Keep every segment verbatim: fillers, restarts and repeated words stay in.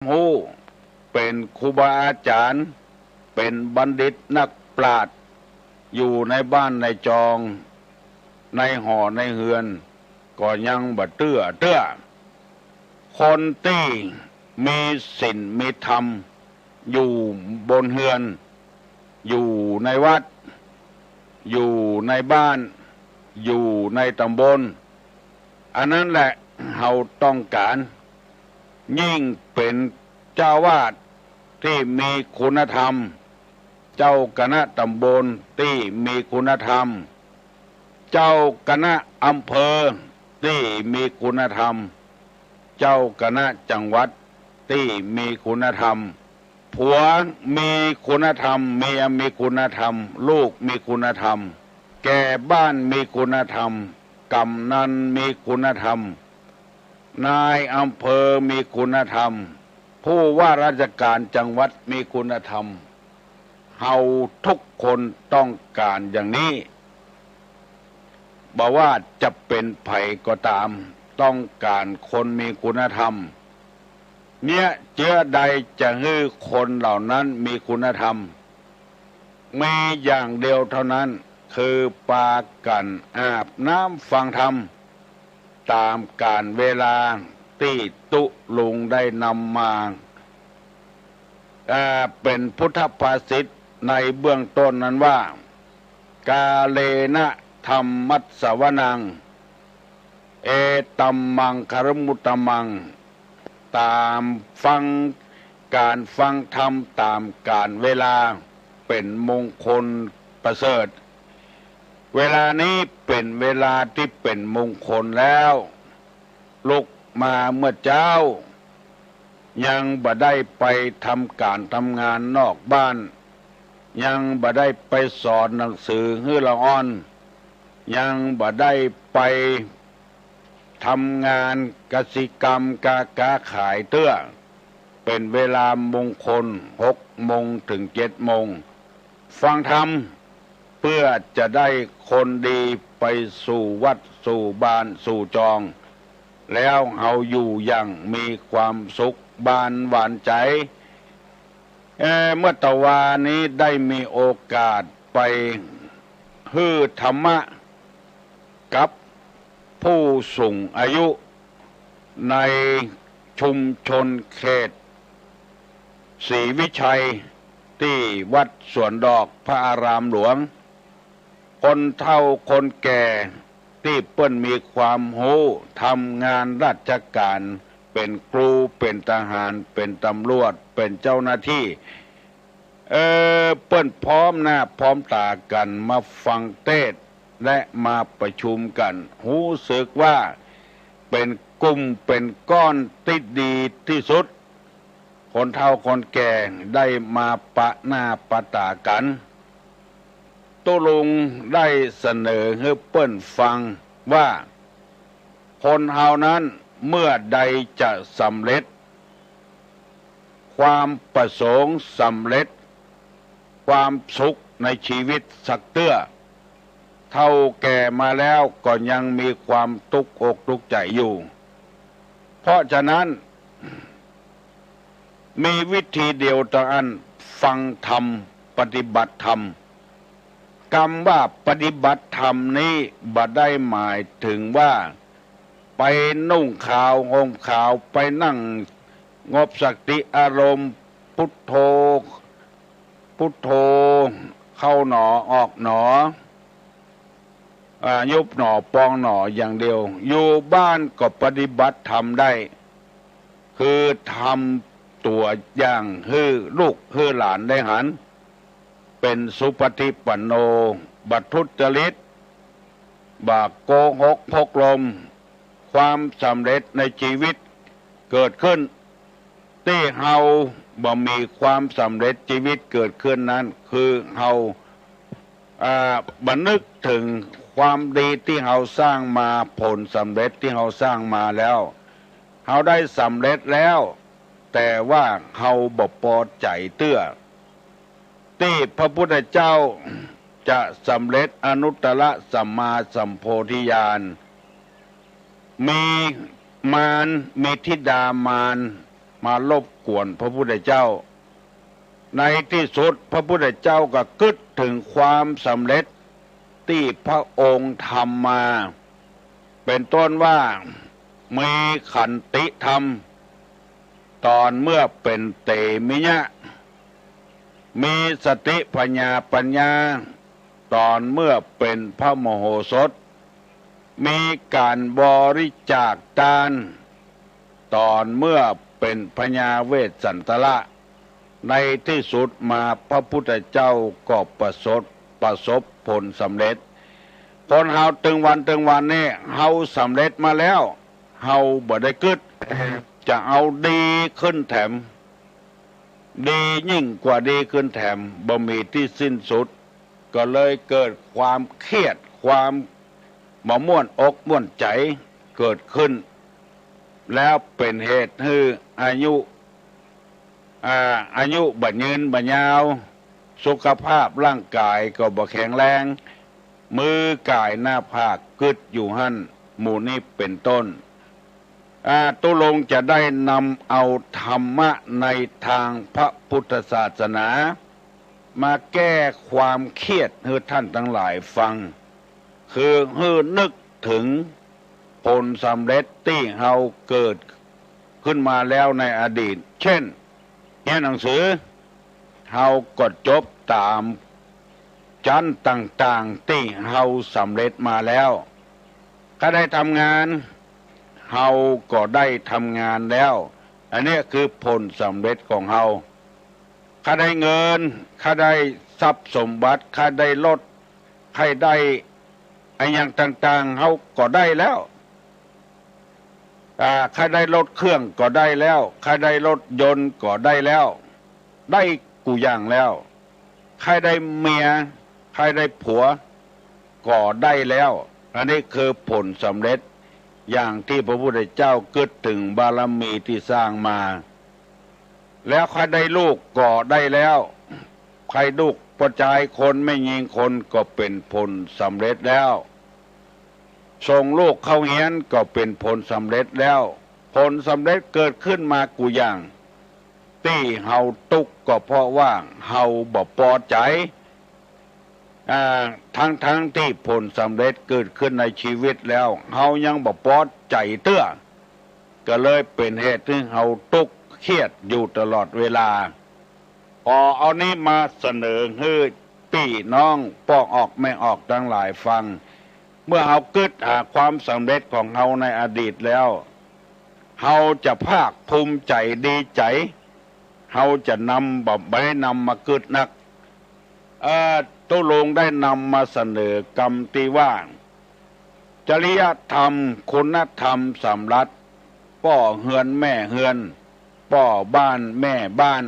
ฮู้ เป๋นครูบาอาจ๋ารย์ เป๋นบัณฑิตนักปราชญ์ อยู่ในบ้านในจอง ในหอในเฮือน ก็ยังบ่เตื้อเตื้อ คนตี้มีศีลมีธรรม อยู่บนเฮือน อยู่ในวัด อยู่ในบ้าน อยู่ในต๋ำบล อันนั้นแหละเฮาต้องก๋าน ยิ่งเป๋นเจ้าอาวาสตี้มีคุณธรรม เจ้าคณะต๋ำบลตี้มีคุณธรรม เจ้าคณะอำเภอตี้มีคุณธรรม เจ้าคณะจังหวัดตี้มีคุณธรรม ผัวมีคุณธรรม เมียมีคุณธรรม ลูกมีคุณธรรม แก่บ้านมีคุณธรรม กำนันมีคุณธรรม นายอำเภอมีคุณธรรม ผู้ว่าราชการจังหวัดมีคุณธรรม เฮาทุกคนต้องก๋านอย่างนี้ บ่ว่าจะเป๋นใผก็ต๋าม ต้องก๋านคนมีคุณธรรม เยียะเจื้อใดจะหื้อคนเหล่านั้นมีคุณธรรม มีอย่างเดียวเท่านั้น คือปากั๋นอาบน้ำฟังธรรม ต๋ามกาลเวลาตี้ตุ๊ลุงได้นำมา อ่า เป๋นพุทธภาษิตในเบื้องต้นนั้นว่า กาเลนะธัมมัสสวนัง เอตัมมังคะลมุตตมัง ต๋ามฟัง ก๋านฟังธรรมต๋ามกาลเวลา เป๋นมงคลประเสริฐ เวลานี้เป๋นเวลาตี้เป๋นมงคลแล้ว ลุกมาเมื่อเจ๊า ยังบ่ได้ไปทำก๋านทำงานนอกบ้าน ยังบ่ได้ไปสอนหนังสือหื้อละอ่อน ยังบ่ได้ไปทำงานกสิกรรม กา ค้าขายเตื้อ เป๋นเวลามงคล หกโมงเถิงเจ็ดโมง ฟังธรรม เปื้อจะได้คนดีไปสู่วัดสู่บ้านสู่จอง แล้วเฮาอยู่อย่างมีความสุขบานหวานใจ๋ เอ่อ เมื่อตะวานี้ได้มีโอกาสไปหื้อธรรมะกับผู้สูงอายุในชุมชนเขตศรีวิชัย ตี้วัดสวนดอกพระอารามหลวง คนเฒ่าคนแก่ตี้เปิ้นมีความฮู้ ทำงานราชก๋าน เป๋นครู เป๋นทหาร เป๋นตำรวจ เป๋นเจ้าหน้าตี้ เอ่อ เปิ้นพร้อมหน้าพร้อมต๋ากั๋นมาฟังเตสน์ และมาประชุมกั๋น ฮู้สึกว่าเป๋นกลุ่มเป๋นก้อนตี้ดีตี้สุด คนเฒ่าคนแก่ได้มาปะหน้าปะต๋ากั๋น ตุ๊ลุงได้เสนอหื้อเปิ้นฟังว่า คนเฮานั้นเมื่อใดจะสำเร็จ ความประสงค์สำเร็จ ความสุขในชีวิตสักเตื้อ เฒ่าแก่มาแล้วก็ยังมีความตุ๊กอกตุ๊กใจ๋อยู่ เพราะฉะนั้น มีวิธีเดียวเต้าอั้น ฟังธรรม ปฏิบัติธรรม กำว่าปฏิบัติธรรมนี้บ่ได้หมายเถิงว่า ไปนุ่งขาวห่มขาว ไปนั่งสงบสติอารมณ์ พุทโธ พุทโธ เข้าหนอออกหนอ อ่า ยุบหนอปองหนออย่างเดียว อยู่บ้านก็ปฏิบัติธรรมได้ คือทำตั๋วอย่างหื้อลูกหื้อหลานได้หัน เป๋นสุปฏิปันโน บ่ทุจริต บ่โกหกพกลม ความสำเร็จในชีวิตเกิดขึ้น ตี้เฮาบ่มีความสำเร็จชีวิตเกิดขึ้นนั้น คือเฮา อ่า บ่นึกเถิงความดีตี้เฮาสร้างมา ผลสำเร็จตี้เฮาสร้างมาแล้ว เฮาได้สำเร็จแล้ว แต่ว่าเฮาบ่ปอใจ๋เตื้อ ตี้พระพุทธเจ้าจะสำเร็จอนุตตรสัมมาสัมโพธิญาณ มีมาร มีธิดามาร มารบกวนพระพุทธเจ้า ในตี้สุดพระพุทธเจ้าก็กึ๊ดเถิงความสำเร็จตี้พระองค์ทำมา เป๋นต้นว่า มีขันติธรรม ต๋อนเมื่อเป๋นเตมิยะ มีสติผญาปัญญา ต๋อนเมื่อเป๋นพระมโหสถ มีก๋านบริจาคตาน ต๋อนเมื่อเป๋นพญาเวสสันตระ ในตี้สุดมาพระพุทธเจ้าก็ประสบ ประสบผลสำเร็จ คนเฮาตึงวันตึงวันนี้ เฮาสำเร็จมาแล้ว เฮาบ่ได้กึ๊ด จะเอาดีขึ้นแถม ดียิ่งกว่าดีขึ้นแถม บ่มีตี้สิ้นสุด ก็เลยเกิดความเครียด ความบ่ม่วนอกม่วนใจ๋เกิดขึ้น แล้วเป๋นเหตุหื้ออายุ อ่า อายุบ่ยืนบ่ยาว สุขภาพร่างก๋ายก็บ่แข็งแรง มือก๋ายหน้าผากกึ๊ดอยู่หั้น หมู่นี้เป๋นต้น อ่า ตุ๊ลุงจะได้นำเอาธรรมะในตางพระพุทธศาสนา มาแก้ความเครียดหื้อท่านตังหลายฟัง คือหื้อนึกเถิงผลสำเร็จตี้เฮาเกิดขึ้นมาแล้วในอดีต เช่น เฮียนหนังสือ เฮาก็จบต๋าม จั้นต่างๆ ตี้เฮาสำเร็จมาแล้ว ใค่ได้ทำงาน เฮาก็ได้ทำงานแล้ว อันนี้คือผลสำเร็จของเฮา ใค่ได้เงิน ใค่ได้ทรัพย์สมบัติ ใค่ได้รถ ใค่ได้อะหยังต่างๆ เฮาก็ได้แล้ว อ่า ใค่ได้รถเครื่องก็ได้แล้ว ใค่ได้รถยนต์ก็ได้แล้ว ได้กู้อย่างแล้ว ใค่ได้เมีย ใค่ได้ผัว ก็ได้แล้ว อันนี้คือผลสำเร็จ อย่างตี้พระพุทธเจ้ากึ๊ดเถิงบารมีตี้สร้างมา แล้วใค่ได้ลูกก็ได้แล้ว ใค่ลูกป้อจายคนแม่ญิงคนก็เป๋นผลสำเร็จแล้ว ส่งลูกเข้าเฮียนก็เป๋นผลสำเร็จแล้ว ผลสำเร็จเกิดขึ้นมากู้อย่าง ตี้เฮาตุ๊กข์ก็เพราะว่าเฮาบ่ปอใจ๋ อ่า ทั้งๆ ตี้ผลสำเร็จเกิดขึ้นในชีวิตแล้ว เฮายังบ่ปอใจ๋เตื้อ ก็เลยเป๋นเหตุหื้อเฮาตุ๊กข์เครียดอยู่ตลอดเวลา ขอเอานี้มาเสนอหื้อปี้น้องป้อออกแม่ออกตังหลายฟัง เมื่อเฮากึ๊ดหาความสำเร็จของเฮาในอดีตแล้ว เฮาจะภาคภูมิใจ๋ดีใจ๋ เฮาจะนำ บ่ บ่ได้นำมากึ๊ดนัก เอ่อ ตุ๊ลุงได้นำมาเสนอกำตี้ว่า จริยธรรม คุณธรรมสำหรับป้อเฮือนแม่เฮือน ป้อบ้านแม่บ้าน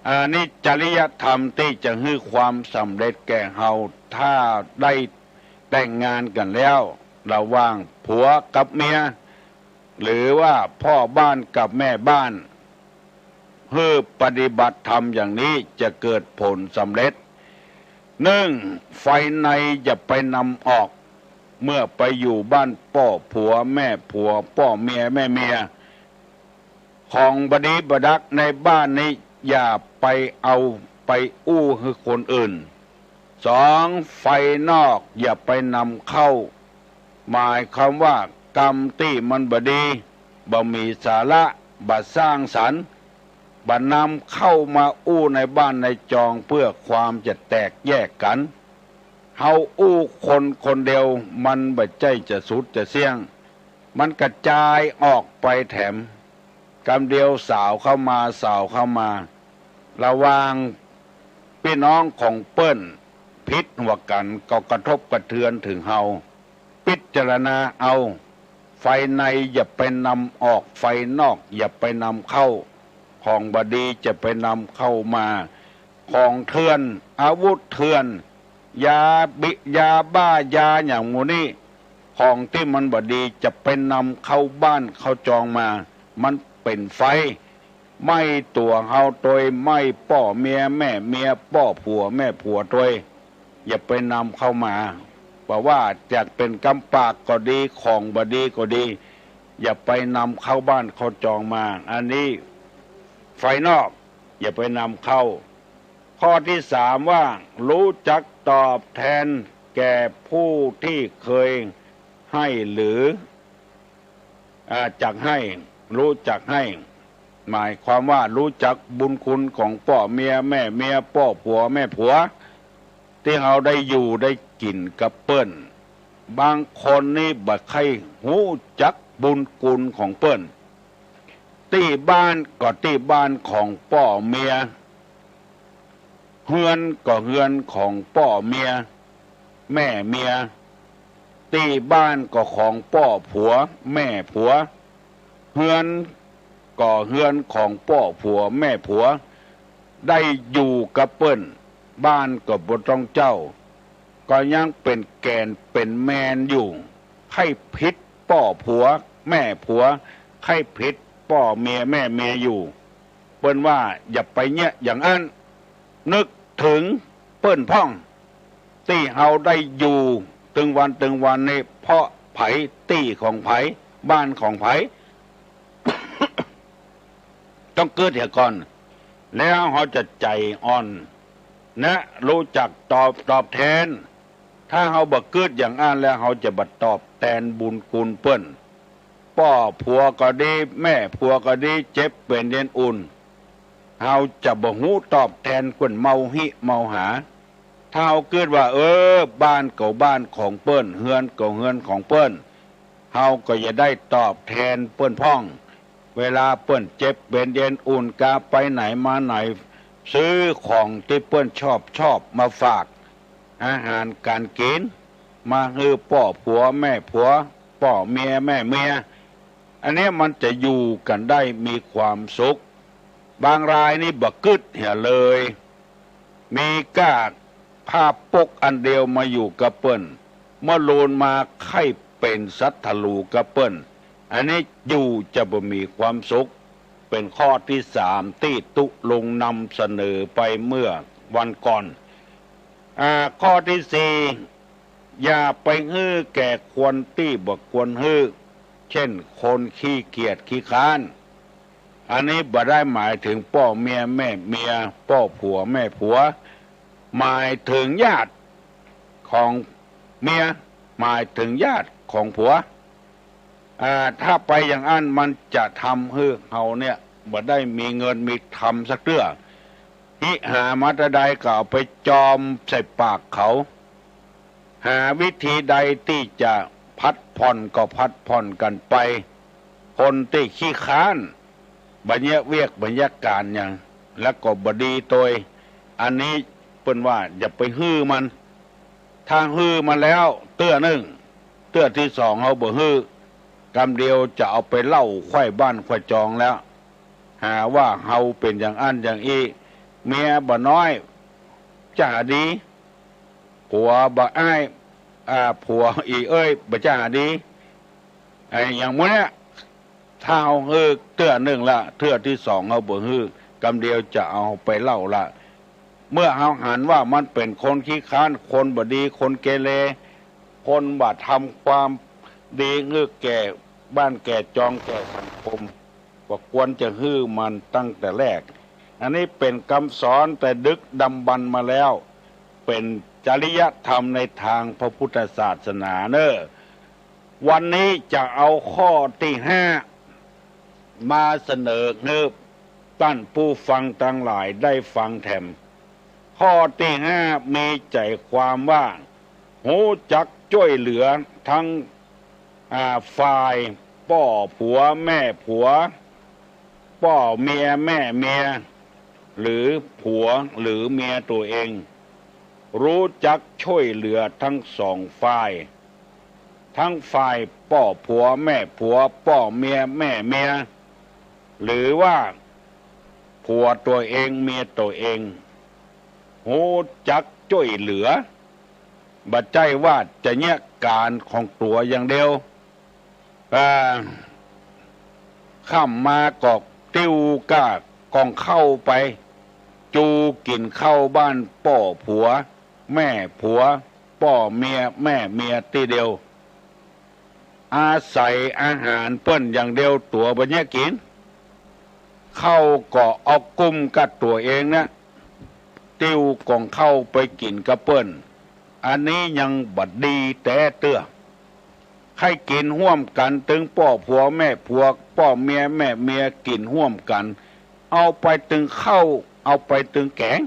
อันนี้จริยธรรมตี้จะหื้อความสำเร็จแก่เฮา ถ้าได้แต่งงานกั๋นแล้ว ระหว่างผัวกับเมีย หรือว่าพ่อบ้านกับแม่บ้าน หื้อปฏิบัติธรรมอย่างนี้จะเกิดผลสำเร็จ นึ่ง ไฟในอย่าไปนำออก เมื่อไปอยู่บ้านป้อผัวแม่ผัว ป้อเมียแม่เมีย ของบ่ดีบ่ดักในบ้านนี้ อย่าไปเอาไปอู้หื้อคนอื่น สอง ไฟนอกอย่าไปนำเข้า หมายความว่ากำตี้มันบ่ดี บ่มีสาระ บ่สร้างสรรค์ บ่นำเข้ามาอู้ในบ้านในจองเพื่อความจะแตกแยกกั๋น เฮาอู้คนคนเดียวมันบ่ใจ้จะสุดจะเสี้ยง มันกระจายออกไปแถม กำเดียวสาวเข้ามา สาวเข้ามา ระหว่างปี้น้องของเปิ้นผิดหัวกั๋นก็กระทบกระเทือนเถิงเฮา พิจารณาเอา ไฟในอย่าไปนำออก ไฟนอกอย่าไปนำเข้า ของบ่ดีจะไปนำเข้ามา ของเถื่อน อาวุธเถื่อน ยาบิ ยาบ้า ยาอย่างหมู่นี้ ของตี้มันบ่ดีจะไปนำเข้าบ้านเข้าจองมา มันเป๋นไฟ ไหม้ตั๋วเฮาตวย ไหม้ป้อเมียแม่เมีย ป้อผัวแม่ผัวตวย อย่าไปนำเข้ามา บ่ว่าจะเป๋นกำปากก็ดี ของบ่ดีก็ดี อย่าไปนำเข้าบ้านเข้าจองมา อันนี้ฝ่ายนอก อย่าไปนำเข้า ข้อที่สามว่า รู้จักตอบแทนแก่ผู้ที่เคยให้หรือ อ่า จักให้ รู้จักให้ หมายความว่ารู้จักบุญคุณของป้อเมียแม่เมีย ป้อผัวแม่ผัว ตี้เฮาได้อยู่ได้กิ๋นกับเปิ้น บางคนนี่บ่ใค่ฮู้จักบุญคุณของเปิ้น ตี้บ้านก็ตี้บ้านของป้อเมีย เฮือนก็เฮือนของป้อเมีย แม่เมีย ตี้บ้านก็ของป้อผัวแม่ผัว เฮือนก็เฮือนของป้อผัวแม่ผัว ได้อยู่กับเปิ้น บ้านก็บ่ต้องเจ้า ก็ยังเป๋นแก่นเป๋นแมนอยู่ ใค่ผิดป้อผัวแม่ผัว ใค่ผิดป้อเมียแม่เมียอยู่ เปิ้นว่าอย่าไปเยียะอย่างอั้น นึกเถิงเปิ้นพ่อง ตี้เฮาได้อยู่ตึงวันตึงวันนี้ เพราะใผ ตี้ของใผ บ้านของใผ ต้องกึ๊ดเหียก่อน แล้วเฮาจะใจ๋อ่อน และรู้จักตอบ ตอบแทน ถ้าเฮาบ่กึ๊ดอย่างอั้นแล้ว เฮาจะบ่ตอบแตนบุญคุณเปิ้น ป้อผัวก็ดี แม่ผัวก็ดี เจ็บเป๋นเย็นอุ่น เฮาจะบ่ฮู้ตอบแตนเปิ้นเมาฮิเมาหา ถ้าเฮากึ๊ดว่า เออ บ้านก็บ้านของเปิ้น เฮือนก็เฮือนของเปิ้น เฮาก็จะได้ตอบแทนเปิ้นพ่อง เวลาเปิ้นเจ็บเป๋นเย็นอุ่น กาไปไหนมาไหน ซื้อของตี้เปิ้นชอบชอบมาฝาก อาหารก๋านกิ๋น มาหื้อป้อผัวแม่ผัว ป้อเมียแม่เมีย อันเนี้ยมันจะอยู่กั๋นได้มีความสุข บางรายนี่บ่กึ๊ดเหียเลย มีก้าผ้าปกอันเดียวมาอยู่กับเปิ้น เมื่อลูนมาใค่เป๋นศัตรูกับเปิ้น อันนี้อยู่จะบ่มีความสุข เป๋นข้อตี้สามตี้ตุ๊ลุงนำเสนอไปเมื่อวันก่อน อ่า ข้อตี้สี่ อย่าไปหื้อแก่คนตี้บ่ควรหื้อ เช่นคนขี้เกียจขี้คร้าน อันนี้บ่ได้หมายเถิงป้อเมียแม่เมีย ป้อผัวแม่ผัว หมายเถิงญาติของเมีย หมายเถิงญาติของผัว อ่า ถ้าไปอย่างอั้นมันจะทำหื้อเฮาเนี่ยบ่ได้มีเงินมีทำสักเตื้อ หิหามาตะใดก็เอาไปจอมใส่ปากเขา หาวิธีใดตี้จะผัดผ่อนก็ผัดผ่อนกั๋นไป คนตี้ขี้คร้าน บ่เยียะเวียกบ่เยียะก๋านหยัง แล้วก็บ่ดีตวย อันนี้เปิ้นว่าอย่าไปหื้อมัน ถ้าหื้อมาแล้วเตื้อนึ่ง เตื้อตี้สองเฮาบ่หื้อ กำเดียวจะเอาไปเล่าไขว้บ้านไขว้จองแล้ว หาว่าเฮาเป๋นอย่างอั้นอย่างอี้ เมียบ่น้อย จ๋าดี ผัวบ่อ้าย อ่า ผัวอี่เอ้ย บ่จ๋าดี ไอ้อย่างหมู่เนี้ย ถ้าเฮาหื้อเตื้อนึ่งละ เตื้อตี้สองเฮาบ่หื้อ กำเดียวจะเอาไปเล่าละ เมื่อเฮาหันว่ามันเป๋นคนขี้คร้าน คนบ่ดี คนเกเร คนบ่ทำความดีหื้อแก่บ้านแก่จองแก่สังคม ก็ควรจะหื้อมันตั้งแต่แรก อันนี้เป๋นกำสอนแต่ดึกดำบรรพ์มาแล้ว เป๋นจริยธรรมในตางพระพุทธศาสนาเน่อ วันนี้จะเอาข้อตี้ห้า มาเสนอหื้อต้านผู้ฟังตังหลายได้ฟังแถม ข้อตี้ห้า มีใจ๋ความว่า ฮู้จักจ้วยเหลือตึง อ่า ฝ่ายป้อผัวแม่ผัว ป้อเมียแม่เมีย หรือผัวหรือเมียตั๋วเอง ฮู้จักจ้วยเหลือตึงสองฝ่าย ตึงฝ่ายป้อผัวแม่ผัว ป้อเมียแม่เมีย หรือว่าผัวตั๋วเองเมียตั๋วเอง ฮู้จักจ้วยเหลือ บ่ใจ้ว่าจะเยียะก๋านของตั๋วอย่างเดียว อ่า ค่ำมาก็ติ้วก้ากองข้าวไป จูกิ๋นข้าวบ้านป้อผัวแม่ผัว ป้อเมียแม่เมียตี้เดียว อาศัยอาหารเปิ้นอย่างเดียว ตั๋วบ่เยียะกิ๋น เข้าก็เอากุ้มกับตั๋วเองนะ ติ้วก๋องเข้าไปกิ๋นกับเปิ้น อันนี้ยังบ่ดีแต๊เตื้อ ใค่กิ๋นฮ่วมกั๋น ตึงป้อผัวแม่ผัว ป้อเมียแม่เมีย กิ๋นฮ่วมกั๋น เอาไปตึงข้าว เอาไปตึงแก๋ง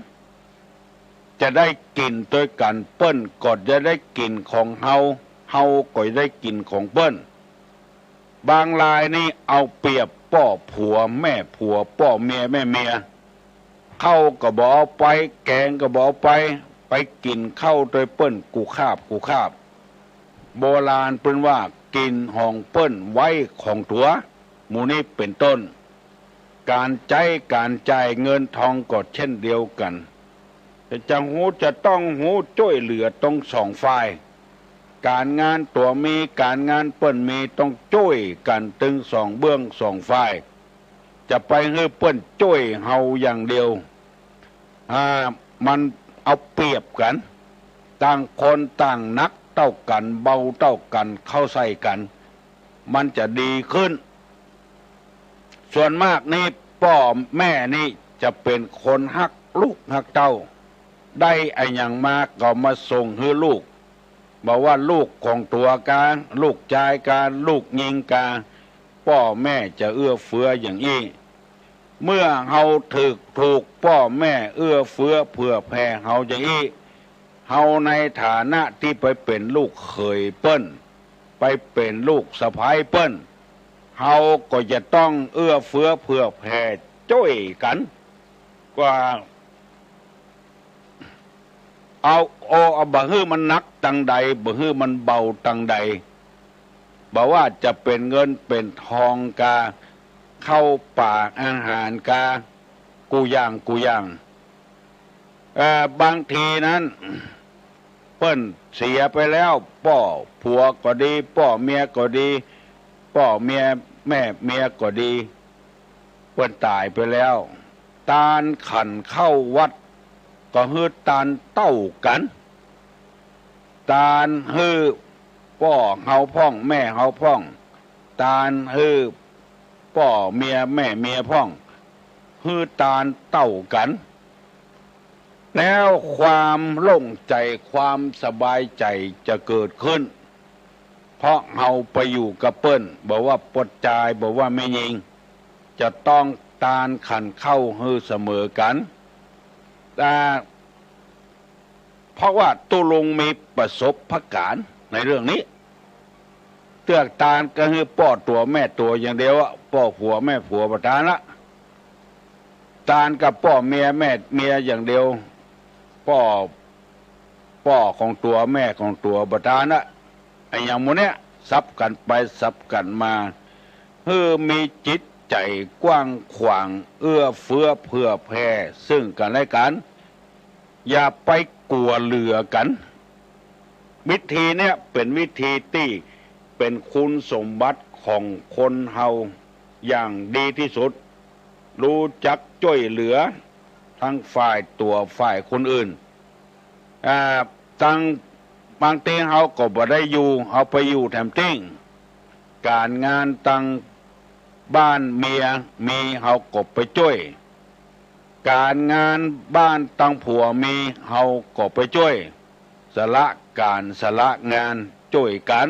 จะได้กิ๋นตวยกั๋น เปิ้นก็จะได้กิ๋นของเฮา เฮาก็จะได้กิ๋นของเปิ้น บางรายนี่เอาเปรียบป้อผัวแม่ผัว ป้อเมียแม่เมีย ข้าวก็บ่เอาไป แก๋งก็บ่เอาไป ไปกิ๋นข้าวตวยเปิ้นกู้คาบกู้คาบ โบราณเปิ้นว่า กิ๋นของเปิ้นไว้ของตั๋ว หมู่นี้เป๋นต้น ก๋านใจ๊ก๋านจ่ายเงินทองก็เช่นเดียวกั๋น จะ จะฮู้ จะต้องฮู้จ้วยเหลือตึงสองฝ่าย ก๋านงานตั๋วมี ก๋านงานเปิ้นมี ต้องจ้วยกั๋นตึงสองเบื้องสองฝ่าย จะไปหื้อเปิ้นจ้วยเฮาอย่างเดียว อ่า มันเอาเปรียบกั๋น ต่างคนต่างหนักเต้ากั๋น เบาเต้ากั๋น เข้าใส่กั๋น มันจะดีขึ้น ส่วนมากนี่ป้อแม่นี่จะเป๋นคนฮักลูกฮักเต้า ได้อะหยังมาก็มาส่งหื้อลูก บ่ว่าลูกของตั๋วกา ลูกจายกา ลูกญิงกา ป้อแม่จะเอื้อเฟื้ออย่างอี้ เมื่อเฮาถูก ถูกป้อแม่เอื้อเฟื้อเผื่อแผ่เฮาอย่างอี้ เฮาในฐานะตี้ไปเป๋นลูกเขยเปิ้น ไปเป๋นลูกสะใภ้เปิ้น เฮาก็จะต้องเอื้อเฟื้อเผื่อแผ่จ้วยกั๋น กว่า เอา โอ เอาบ่หื้อมันหนักตังใด บ่หื้อมันเบาตังใด บ่ว่าจะเป๋นเงินเป๋นทองกา ข้าวป๋าอาหารกา กู้อย่างกู้อย่าง เอ่อ บางทีนั้น เปิ้นเสียไปแล้ว ป้อผัวก็ดี ป้อเมียก็ดี ป้อเมียแม่เมียก็ดี เปิ้นต๋ายไปแล้ว ตานขันข้าววัด ก็หื้อตานเต้ากั๋น ตานหื้อป้อเฮาพ่องแม่เฮาพ่อง ตานหื้อป้อเมียแม่เมียพ่อง หื้อตานเต้ากั๋น แล้วความโล่งใจ๋ ความสบายใจ๋จะเกิดขึ้น เพราะเฮาไปอยู่กับเปิ้น บ่ว่าป้อจาย บ่ว่าแม่ญิง จะต้องตานขันข้าวหื้อเสมอกั๋น แต่ เพราะว่าตุ๊ลุงมีประสบการณ์ในเรื่องนี้ เตื้อตานก็หื้อป้อตั๋วแม่ตั๋วอย่างเดียวอะ ป้อผัวแม่ผัวบ่ตานละ ตานกับป้อเมียแม่เมียอย่างเดียว ป้อ ป้อของตั๋วแม่ของตั๋วบ่ตานละ อะหยังหมู่เนี้ย สับกั๋นไปสับกั๋นมา หื้อมีจิตใจ๋กว้างขวาง เอื้อเฟื้อเผื่อแผ่ซึ่งกั๋นและกั๋น อย่าไปกั๋วเหลือกั๋น วิธีเนี้ยเป๋นวิธีตี้เป๋นคุณสมบัติของคนเฮาอย่างดีตี้สุด ฮู้จักจ้วยเหลือทั้งฝ่ายตั๋วฝ่ายคนอื่น อ่า ตัง บางทีเฮาก็บ่ได้อยู่ เฮาไปอยู่แถมตี้ ก๋านงานตังบ้านเมียมี เฮาก็ไปจ้วย ก๋านงานบ้านตังผัวมี เฮาก็ไปจ้วย สละก๋านสละงานจ้วยกั๋น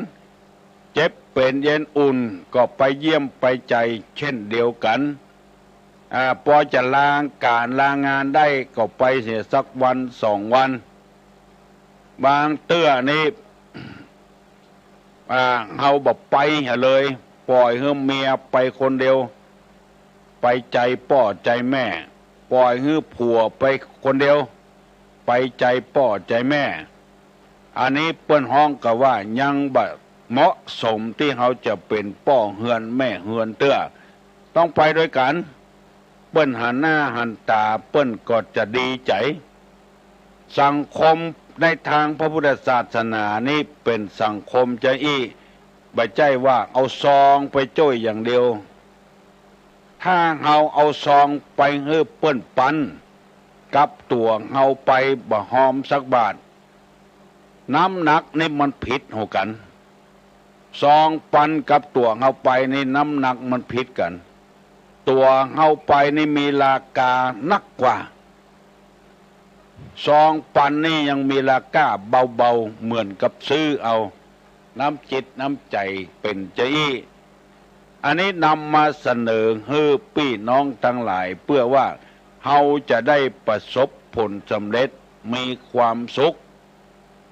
เจ็บเป๋นเย็นอุ่นก็ไปเยี่ยมไปใจ๋เช่นเดียวกั๋น อ่า ปอจะลาก๋านลางานได้ก็ไปเสียสักวันสองวัน บางเตื้อนี่ อ่า เฮาบ่ไปเหียเลย ป่อยหื้อเมียไปคนเดียว ไปใจ๋ป้อใจ๋แม่ ป่อยหื้อผัวไปคนเดียว ไปใจ๋ป้อใจ๋แม่ อันนี้เปิ้นฮ้องกั๋นว่ายังบ่เหมาะสมตี้เฮาจะเป๋นป้อเฮือนแม่เฮือนเตื้อ ต้องไปตวยกั๋น เปิ้นหันหน้าหันต๋าเปิ้นก็จะดีใจ๋ สังคมในตางพระพุทธศาสนานี้เป๋นสังคมจาอี้ บ่ใจ้ว่าเอาซองไปจ้วยอย่างเดียว ถ้าเฮาเอาซองไปหื้อเปิ้นปัน กับตั๋วเฮาไปบ่ฮอมสักบาท น้ำหนักนี่มันผิดหัวกั๋น ซองปันกับตั๋วเฮาไปนี่น้ำหนักมันผิดกั๋น ตั๋วเฮาไปนี่มีราคานักกว่า ซองปันนี่ยังมีราคาเบาๆ เหมือนกับซื้อเอา น้ำจิตน้ำใจ๋เป๋นจาอี้ อันนี้นำมาเสนอหื้อปี้น้องตังหลาย เปื้อว่าเฮาจะได้ประสบผลสำเร็จ มีความสุข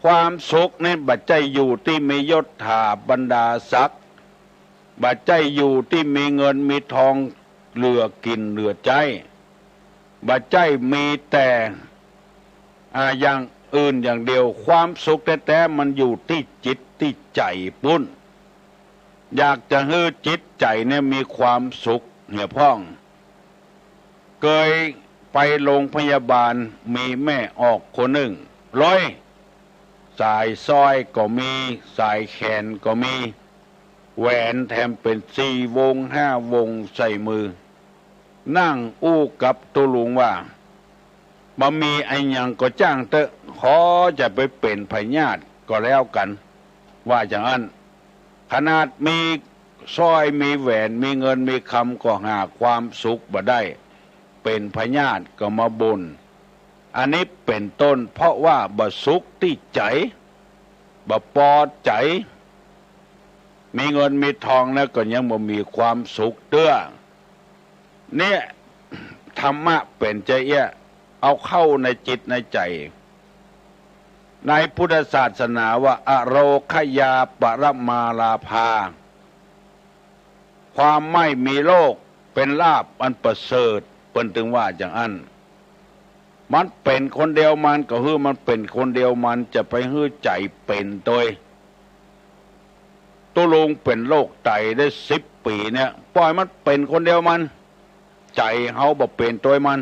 ความสุขนี่บ่ใจ้อยู่ตี้มียศถาบรรดาศักดิ์ บ่ใจ้อยู่ตี้มีเงินมีทองเหลือกิ๋นเหลือใจ๊ บ่ใจ้มีแต่ อ่า อย่างอื่นอย่างเดียว ความสุขแต๊ๆ มันอยู่ตี้จิตตี้ใจ๋ปู๊น อยากจะหื้อจิตใจ๋เนี่ยมีความสุขเหียพ่อง เกยไปโรงพยาบาล มีแม่ออกคนนึ่ง ร้อย สายสร้อยก็มี สายแขนก็มี แหวนแถมเป๋นสี่วงห้าวงใส่มือ นั่งอู้กับตุ๊ลุงว่า บ่มีอะหยังก็จ้างเต๊อะ ขอจะไปเป๋นพยาธิก็แล้วกั๋น ว่าอย่างอั้น ขนาดมีสร้อยมีแหวน มีเงินมีคำ ก็หาความสุขบ่ได้ เป๋นพยาธิก็มาบ่น อันนี้เป๋นต้น เพราะว่าบ่สุขตี้ใจ๋ บ่ปอใจ๋ มีเงินมีทองแล้วก็ยังบ่มีความสุขเตื้อ เนี่ย ธรรมะเป๋นจาอี้ เอาเข้าในจิตในใจ๋ ในพุทธศาสนาว่า อโรคยาปรมาลาภา ความไม่มีโรคเป๋นลาภอันประเสริฐ เปิ้นตึงว่าอย่างอั้น มันเป๋นคนเดียวมัน ก็หื้อมันเป๋นคนเดียวมัน จะไปหื้อใจ๋เป๋นตวย ตุ๊ลุงเป๋นโรคไตได้สิบปี๋เนี่ย ป่อยมันเป๋นคนเดียวมัน ใจ๋เฮาบ่เป๋นตวยมัน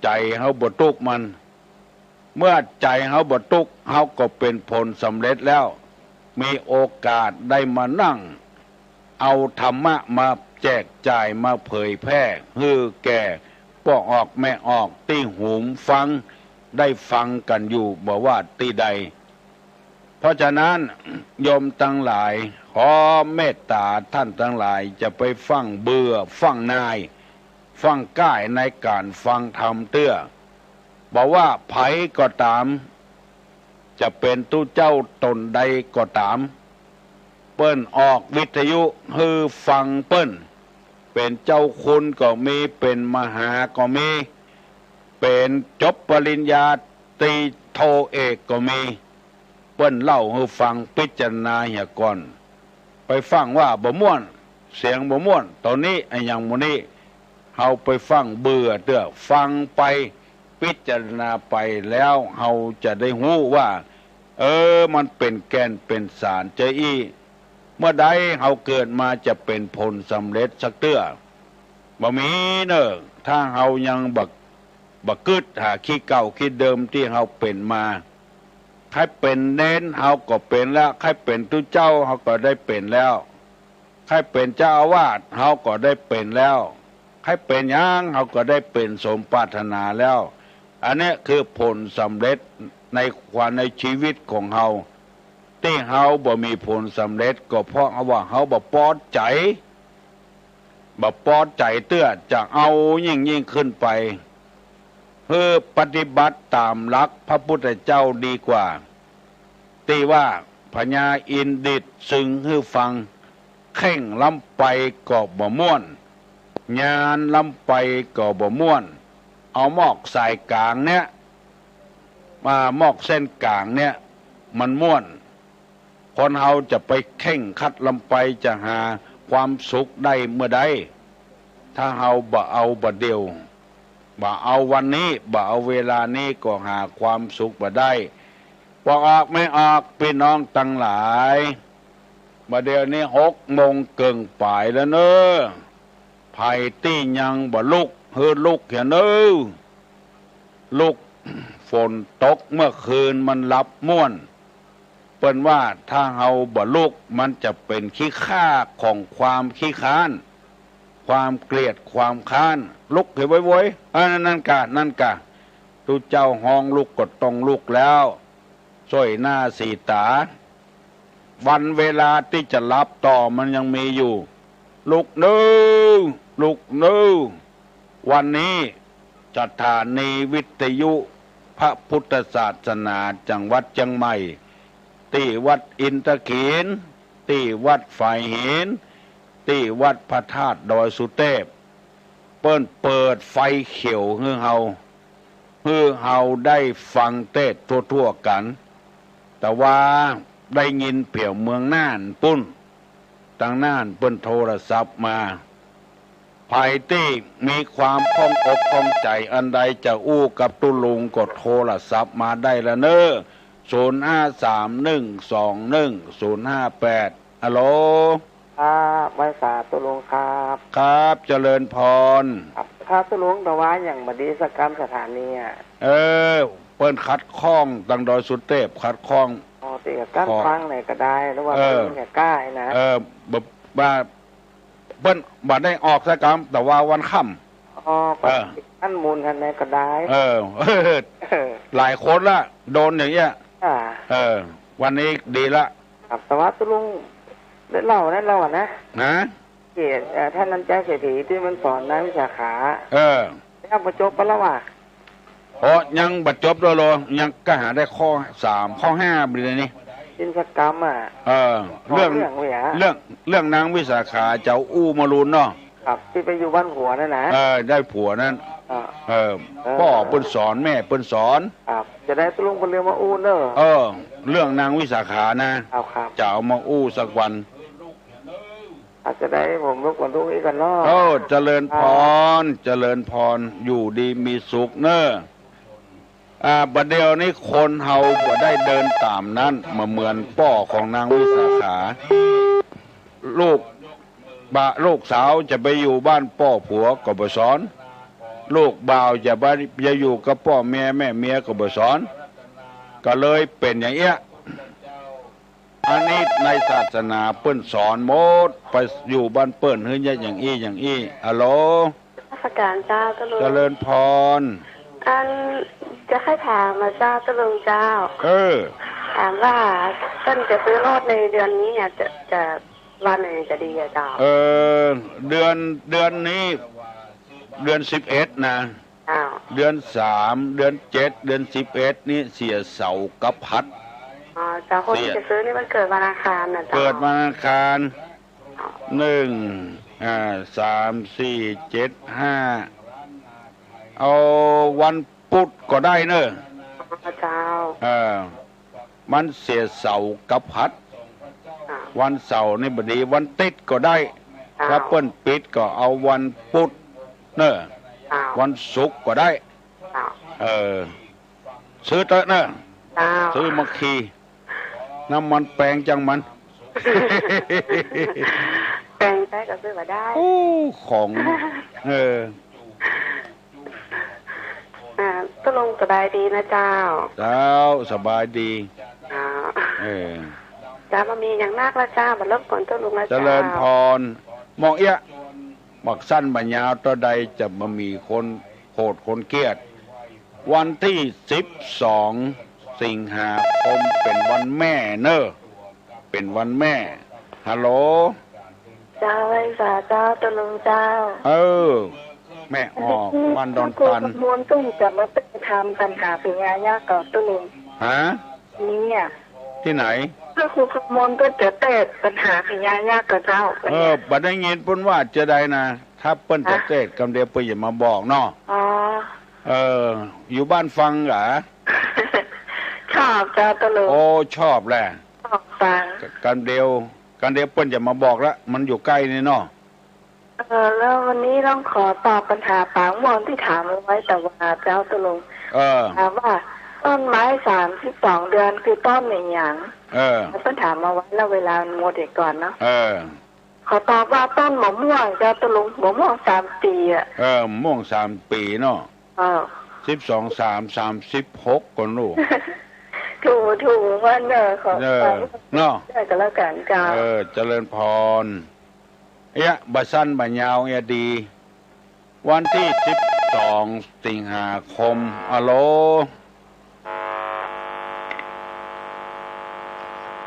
ใจ๋เฮาบ่ตุ๊กข์มัน เมื่อใจ๋เฮาบ่ตุ๊กข์ เฮาก็เป๋นผลสำเร็จแล้ว มีโอกาสได้มานั่ง เอาธรรมะมาแจกจ่าย มาเผยแพร่หื้อแก่ป้อออกแม่ออกตี้หุมฟัง ได้ฟังกั๋นอยู่บ่ว่าตี้ใด เพราะฉะนั้น โยมตังหลาย ขอเมตต๋าต้านตังหลาย จะไปฟั่งเบื่อฟั่งหน่าย ฟั่งก้ายในก๋านฟังธรรมเตื้อ บ่ว่าใผก็ต๋าม จะเป๋นตุ๊เจ้าต๋นใดก็ต๋าม เปิ้นออกวิทยุหื้อฟังเปิ้น เป๋นเจ้าคุณก็มี เป๋นมหาก็มี เป๋นจบปริญญาตรีโทเอกก็มี เปิ้นเล่าหื้อฟัง พิจารณาเหียก่อน ไปฟั่งว่าบ่ม่วน เสียงบ่ม่วน ต๋อนนี้อะหยังหมู่นี้ เฮาไปฟั่งเบื่อเตื้อ ฟังไป พิจารณาไปแล้ว เฮาจะได้ฮู้ว่า เออ มันเป๋นแก่นเป๋นสารจาอี้ เมื่อใดเฮาเกิดมาจะเป๋นผลสำเร็จสักเตื้อ บ่มีเน่อ ถ้าเฮายังบ่ บ่กึ๊ดหาขี้เก่าขี้เดิมตี้เฮาเป๋นมา ใค่เป๋นเณรเฮาก็เป๋นแล้ว ใค่เป๋นตุ๊เจ้าเฮาก็ได้เป๋นแล้ว ใค่เป๋นเจ้าอาวาสเฮาก็ได้เป๋นแล้ว ใค่เป๋นหยังเฮาก็ได้เป๋นสมปรารถนาแล้ว อันนี้คือผลสำเร็จในความ ในชีวิตของเฮา ตี้เฮาบ่มีผลสำเร็จก็เพราะว่าเฮาบ่ปอใจ๋ บ่ปอใจ๋เตื้อ จะเอายิ่งๆ ขึ้นไป หื้อปฏิบัติต๋ามหลักพระพุทธเจ้าดีกว่า ตี้ว่าพญาอินทร์ดิษซึ่งหื้อฟัง เข่งล้ำไปก็บ่ม่วน ญาณล้ำไปก็บ่ม่วน เอามอกสายก๋างเนี่ย มามอกเส้นก๋างเนี่ย มันม่วน คนเฮาจะไปเข่งขัดล้ำไป จะหาความสุขได้เมื่อใด ถ้าเฮาบ่เอาบ่าเดี่ยว บ่เอาวันนี้ บ่เอาเวลานี้ก็หาความสุขบ่ได้ ป้อออกแม่ออก ปี้น้องตังหลาย บ่าเดี่ยวนี้หกโมงเกิ่งป๋ายแล้วเน่อ ใผตี้ยังบ่ลุก หื้อลุกเหียเน่อ ลุก ฝนตกเมื่อคืนมันหลับม่วน เปิ้นว่าถ้าเฮาบ่ลุก มันจะเป๋นขี้ข้าของความขี้ค้าน ความเกลียด ความค้าน ลุกเหียโวยๆ อันนั้นกะ นั่นกะ ตุ๊เจ้าฮ้องลุกก็ต้องลุกแล้ว สวยหน้าสีต๋า วันเวลาตี้จะหลับต่อมันยังมีอยู่ ลุกเน่อ ลุกเน่อ วันนี้สถานีวิทยุพระพุทธศาสนาจังหวัดเจียงใหม่ ตี้วัดอินทขีฬ ตี้วัดฝายหิน ตี้วัดพระธาตุดอยสุเทพ เปิ้นเปิดไฟเขียวหื้อเฮา หื้อเฮาได้ฟังเทศน์ทั่วๆ กั๋น แต่ว่าได้ยินเปียงเมืองน่านปุ้น ตางน่านเปิ้นโทรศัพท์มา ใผตี้มีความข้องอกข้องใจ๋อันใดจะอู้กับตุ๊ลุงก็โทรศัพท์มาได้ละเน่อ ศูนย์ห้าสามหนึ่งสองหนึ่งศูนย์ห้าแปด ฮัลโหล ครับ ไหว้สาตุ๊ลุงครับ ครับ เจริญพร ครับ ครับตุ๊ลุง แต่ว่าอย่างบ่ดีสักกำสถานีอะ เออ เปิ้นขัดข้อง ตางดอยสุเทพขัดข้อง อ๋อ ตี้กะกั้น ขอ ฟังไหนก็ได้ หรือว่า เออ เปิ้นจะก้ายนะ เออ บ่ บ่า เปิ้นบ่ได้ออกสักกำ แต่ว่าวันค่ำ อ๋อ เออ อั้นมูลทันไหนก็ได้ เออ เออ เออ หลายคนละ โดนอย่างเงี้ย อ่า เออ วันนี้ดีละ ครับ แต่ว่าตุ๊ลุงได้เล่านั้นเล่าอะนะ ฮะ ที่ เอ่อ ท่านน้ำใจเศรษฐีตี้มันสอนนางวิสาขา เออ แล้วบ่จบไปแล้วว่ะ โอ้ ยังบ่จบเลยเหรอ ยังก็หาได้ข้อสาม ข้อห้าไปเลยนี่ กิจกรรมอะ เออ เรื่อง เรื่องเนี่ย เรื่อง เรื่องนางวิสาขาเจ้าอู้มะลุนเนาะ ครับ ตี้ไปอยู่บ้านผัวนั่นนะ เออ ได้ผัวนั้น อ่า เออ เออ ป้อเปิ้นสอน แม่เปิ้นสอน ครับ จะได้ตุ๊ลุงเปิ้นเรื่องมาอู้เน่อ เออ เรื่องนางวิสาขานะ ครับ ครับ จะเอามาอู้สักวัน อาจจะได้ผมรบกวนตุ๊ลุงอี้ก่อนเนาะ เออ เจริญพร เจริญพร อยู่ดีมีสุขเน่อ อ่า บ่าเดี่ยวนี้คนเฮาบ่ได้เดินต๋ามนั้น บ่เหมือนป้อของนางวิสาขา ลูกบ่า ลูกสาวจะไปอยู่บ้านป้อผัวก็บ่สอน ลูกบ่าวจะไป จะอยู่กับป้อเมียแม่เมียก็บ่สอน ก็เลยเป๋นอย่างเอี้ย อันนี้ในศาสนาเปิ้นสอนหมด ไปอยู่บ้านเปิ้นหื้อเยียะอย่างอี้อย่างอี้ ฮัลโหล นมัสการเจ้าตุ๊ลุง เจริญพร อันจะใค่ถามอะเจ้าตุ๊ลุงเจ้า เออ ถามว่าเปิ้นจะซื้อรถในเดือนนี้อะ จะ จะวันไหนจะดีอะเจ้า เออ เดือน เดือนนี้ เดือนสิบเอ็ดนะ อ้าว เดือนสาม เดือนเจ็ด เดือนสิบเอ็ดนี่เสียเสากับพัด อ๋อ เจ้า คนตี้จะซื้อนี่มันเกิดวันอังคารนะเจ้า เกิดวันอังคาร หนึ่ง อ่า สาม สี่ เจ็ด ห้า เอาวันพุธก็ได้เน่อ อ๋อ เจ้า เออ มันเสียเสากับพัด อ่า วันเสาร์นี่บ่ดี วันติ๊ดก็ได้ อ้าว ถ้าเปิ้นปิดก็เอาวันพุธเน่อ อ้าว วันศุกร์ก็ได้ อ้าว เออ ซื้อเต๊อะเน่อ อ้าว ซื้อมาขี่ น้ำมันแปงจังมัน แปงไปก็ซื้อมาได้ โอ้ ของ เออ อ่า ตุ๊ลุงสบายดีนะเจ้า เจ้า สบายดี อ่า เออ เจ้า บ่มีอย่างนักละเจ้า บ่รบกวนตุ๊ลุงละเจ้า เจริญพร หม่องเอี้ย บ่าสั้นบ่ายาวเต้าใดจะบ่มีคนโกรธคนเกลียด วันตี้สิบสองสิงหาคมเป๋นวันแม่เน่อ เป๋นวันแม่ ฮัลโหล เจ้า ไหว้สาเจ้าตุ๊ลุงเจ้า เออ แม่ออก บ้านดอนตัน ครูคำมวลเปิ้นจะมาเต้นถามปัญหาผีญายักษ์กับตุ๊ลุง ฮะ เนี่ย ตี้ไหน พระครูคำมวลเปิ้นจะเต้นปัญหาผีญายักษ์กับเจ้า เออ บ่ได้ยินเปิ้นว่าจะใดนะ ถ้าเปิ้นจะเต้นกำเดียวเปิ้นจะมาบอกเนาะ อ๋อ เออ อยู่บ้านฟังเหรอ ชอบเจ้าตุ๊ลุง โอ้ ชอบแหละ ชอบฟัง กำเดียว กำเดียวเปิ้นจะมาบอกละ มันอยู่ใก้นี่เนาะ เออ แล้ววันนี้ต้องขอตอบปัญหาป๋าม่วงตี้ถามเอาไว้แต่วาเจ้าตุ๊ลุง เออ ถามว่าต้นไม้สามสิบสองเดือนคือต้นอะหยัง เออ แล้วเปิ้นถามเอาไว้แล้วเวลามันหมดเสียก่อนเนาะ เออ ขอตอบว่าต้นมะม่วงเจ้าตุ๊ลุง มะม่วงสามปี๋อะ เออ มะม่วงสามปี๋เนาะ เออ สิบสองสาม สามสิบหกก่อนลูก ถูก ถูกมันเนอะ ขอ เออ เนาะ ได้ก็แล้วกันเจ้า เออ เจริญพร เอี้ย บ่าสั้นบ่ายาวเอี้ยดี วันตี้สิบสองสิงหาคม ฮัลโหล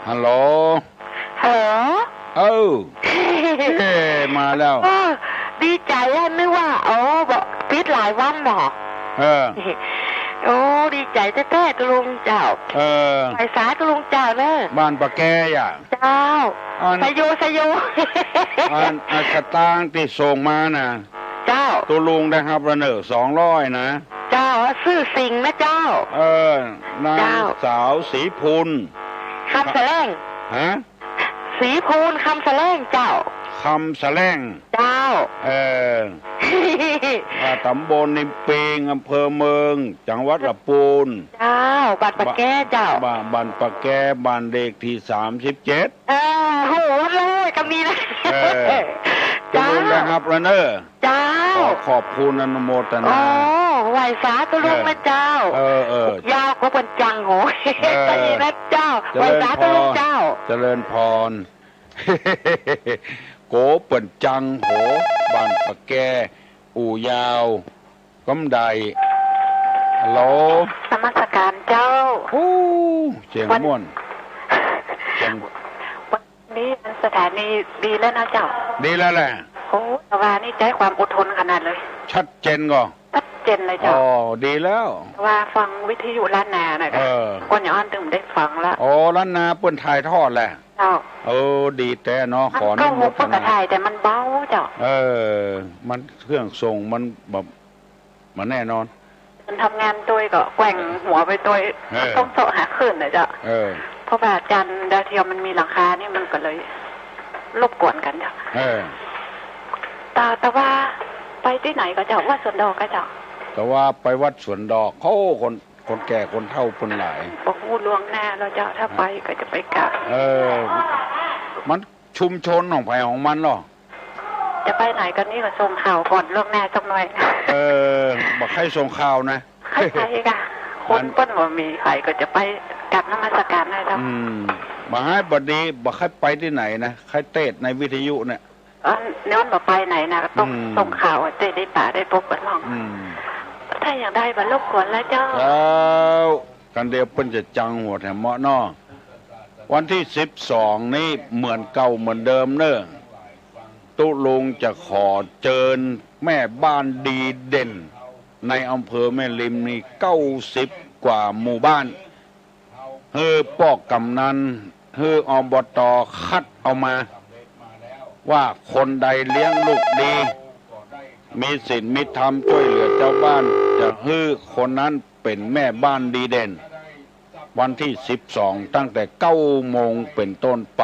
ฮัลโหล เออ เออ เอ้ มาแล้ว เออ ดีใจ๋อะ นึกว่า โอ้ บ่ ปิดหลายวันบ่ เออ โอ้ ดีใจ๋แต๊ๆ ตุ๊ลุงเจ้า เออ ไหว้สาตุ๊ลุงเจ้าเน่อ บ้านปะแกอ่ะ เจ้า อัน สะโย สะโย อัน อันสตางค์ตี้ส่งมาน่ะ เจ้า ตุ๊ลุงได้ฮับแล้วเน่อ สองร้อยนะ เจ้า ซื่อสิงห์นะเจ้า เออ นาง เจ้า สาวศรีพูน คำแสลง ฮะ ศรีพูน คำแสลงเจ้า คำแสลง เจ้า เออ อ่า ต๋ำบลนิมปิง อำเภอเมือง จังหวัดละปูน เจ้า บ้านปะแกเจ้า บ้าน บ้านปะแก บ้านเลขตี้ สามสิบเจ็ด เออ โห เลย ก็มีนะ เออ เจ้า ตุ๊ลุงได้ฮับแล้วเน่อ เจ้า ขอขอบคุณอนุโมทนา โอ้ ไหว้สาตุ๊ลุงนะเจ้า เออ เออ ยาวกว่าเปิ้นจัง โห เออ ตะอี้นะเจ้า เจริญพร ไหว้สาตุ๊ลุงเจ้า เจริญพร โกเปิ้นจัง โห บ้านปะแก อู่ยาว กำได ฮัลโหล นมัสการเจ้า โอ้ เสียงม่วน วัน เสียง วันนี้สถานีดีแล้วนะเจ้า ดีแล้วแหละ โอ้ แต่ว่านี่ใจ๊ความอดทนขนาดเลย ชัดเจนก่อ ชัดเจนเลยเจ้า อ๋อ ดีแล้ว แต่ว่าฟังวิทยุล้านนาน่ะ เออ ก่อนอย่างอั้นเถิงได้ฟังละ อ๋อ ล้านนาเปิ้นถ่ายทอดแหละ เจ้า เออ ดีแต๊เนาะ ขออนุโมทนา มันก็หูเปิ้นก็ถ่าย แต่มันเบาเจ้า เออ มันเครื่องส่งมันแบบ มันแน่นอน มันทำงานโตยก็แกว่งหัวไปโตย เออ ต้องเซาะหาคลื่นน่ะเจ้า เออ เพราะว่าจานดาวเทียมมันมีหลังคานี่มันก็เลยรบกวนกั๋นเจ้า เออ แต่ แต่ว่าไปตี้ไหนก่อเจ้า วัดสวนดอกก่อเจ้า แต่ว่าไปวัดสวนดอก โอ้ คน คนแก่คนเฒ่าเปิ้นหลาย บ่ฮู้ล่วงหน้าแล้วเจ้า ถ้าไปก็จะไปกราบ เออ มันชุมชนของใผของมันเนาะ จะไปไหนก็นี่ก็ส่งข่าวก่อนล่วงหน้าสักหน่อย เออ บ่ใค่ส่งข่าวนะ ใค่ไปก่ะ คนเปิ้นบ่มีใผก็จะไปกราบนมัสการนะเจ้า อืม บ่ใค่ บ่ดี บ่ใค่ไปตี้ไหนนะ ใค่เตสน์ในวิทยุเนี่ย อันนี้มันบ่ไปไหนนะ ก็ต้อง อืม ส่งข่าวอะ จะได้ปะได้ปบกั๋นมั่ง อืม ถ้าอย่างใดบ่รบกวนแล้วเจ้า เจ้า กั๋นเดี๋ยวเปิ้นจะจังหัวแถมเมาะเนาะ วันตี้สิบสองนี้เหมือนเก่าเหมือนเดิมเน่อ ตุ๊ลุงจะขอเจิญแม่บ้านดีเด่น ในอำเภอแม่ริมนี่ เก้าสิบกว่าหมู่บ้าน หื้อป้อกำนัน หื้อ อบต. คัดเอามา ว่าคนใดเลี้ยงลูกดี มีศีลมีธรรมจ้วยเหลือจาวบ้าน จะหื้อคนนั้นเป๋นแม่บ้านดีเด่น วันตี้สิบสอง ตั้งแต่เก้าโมงเป๋นต้นไป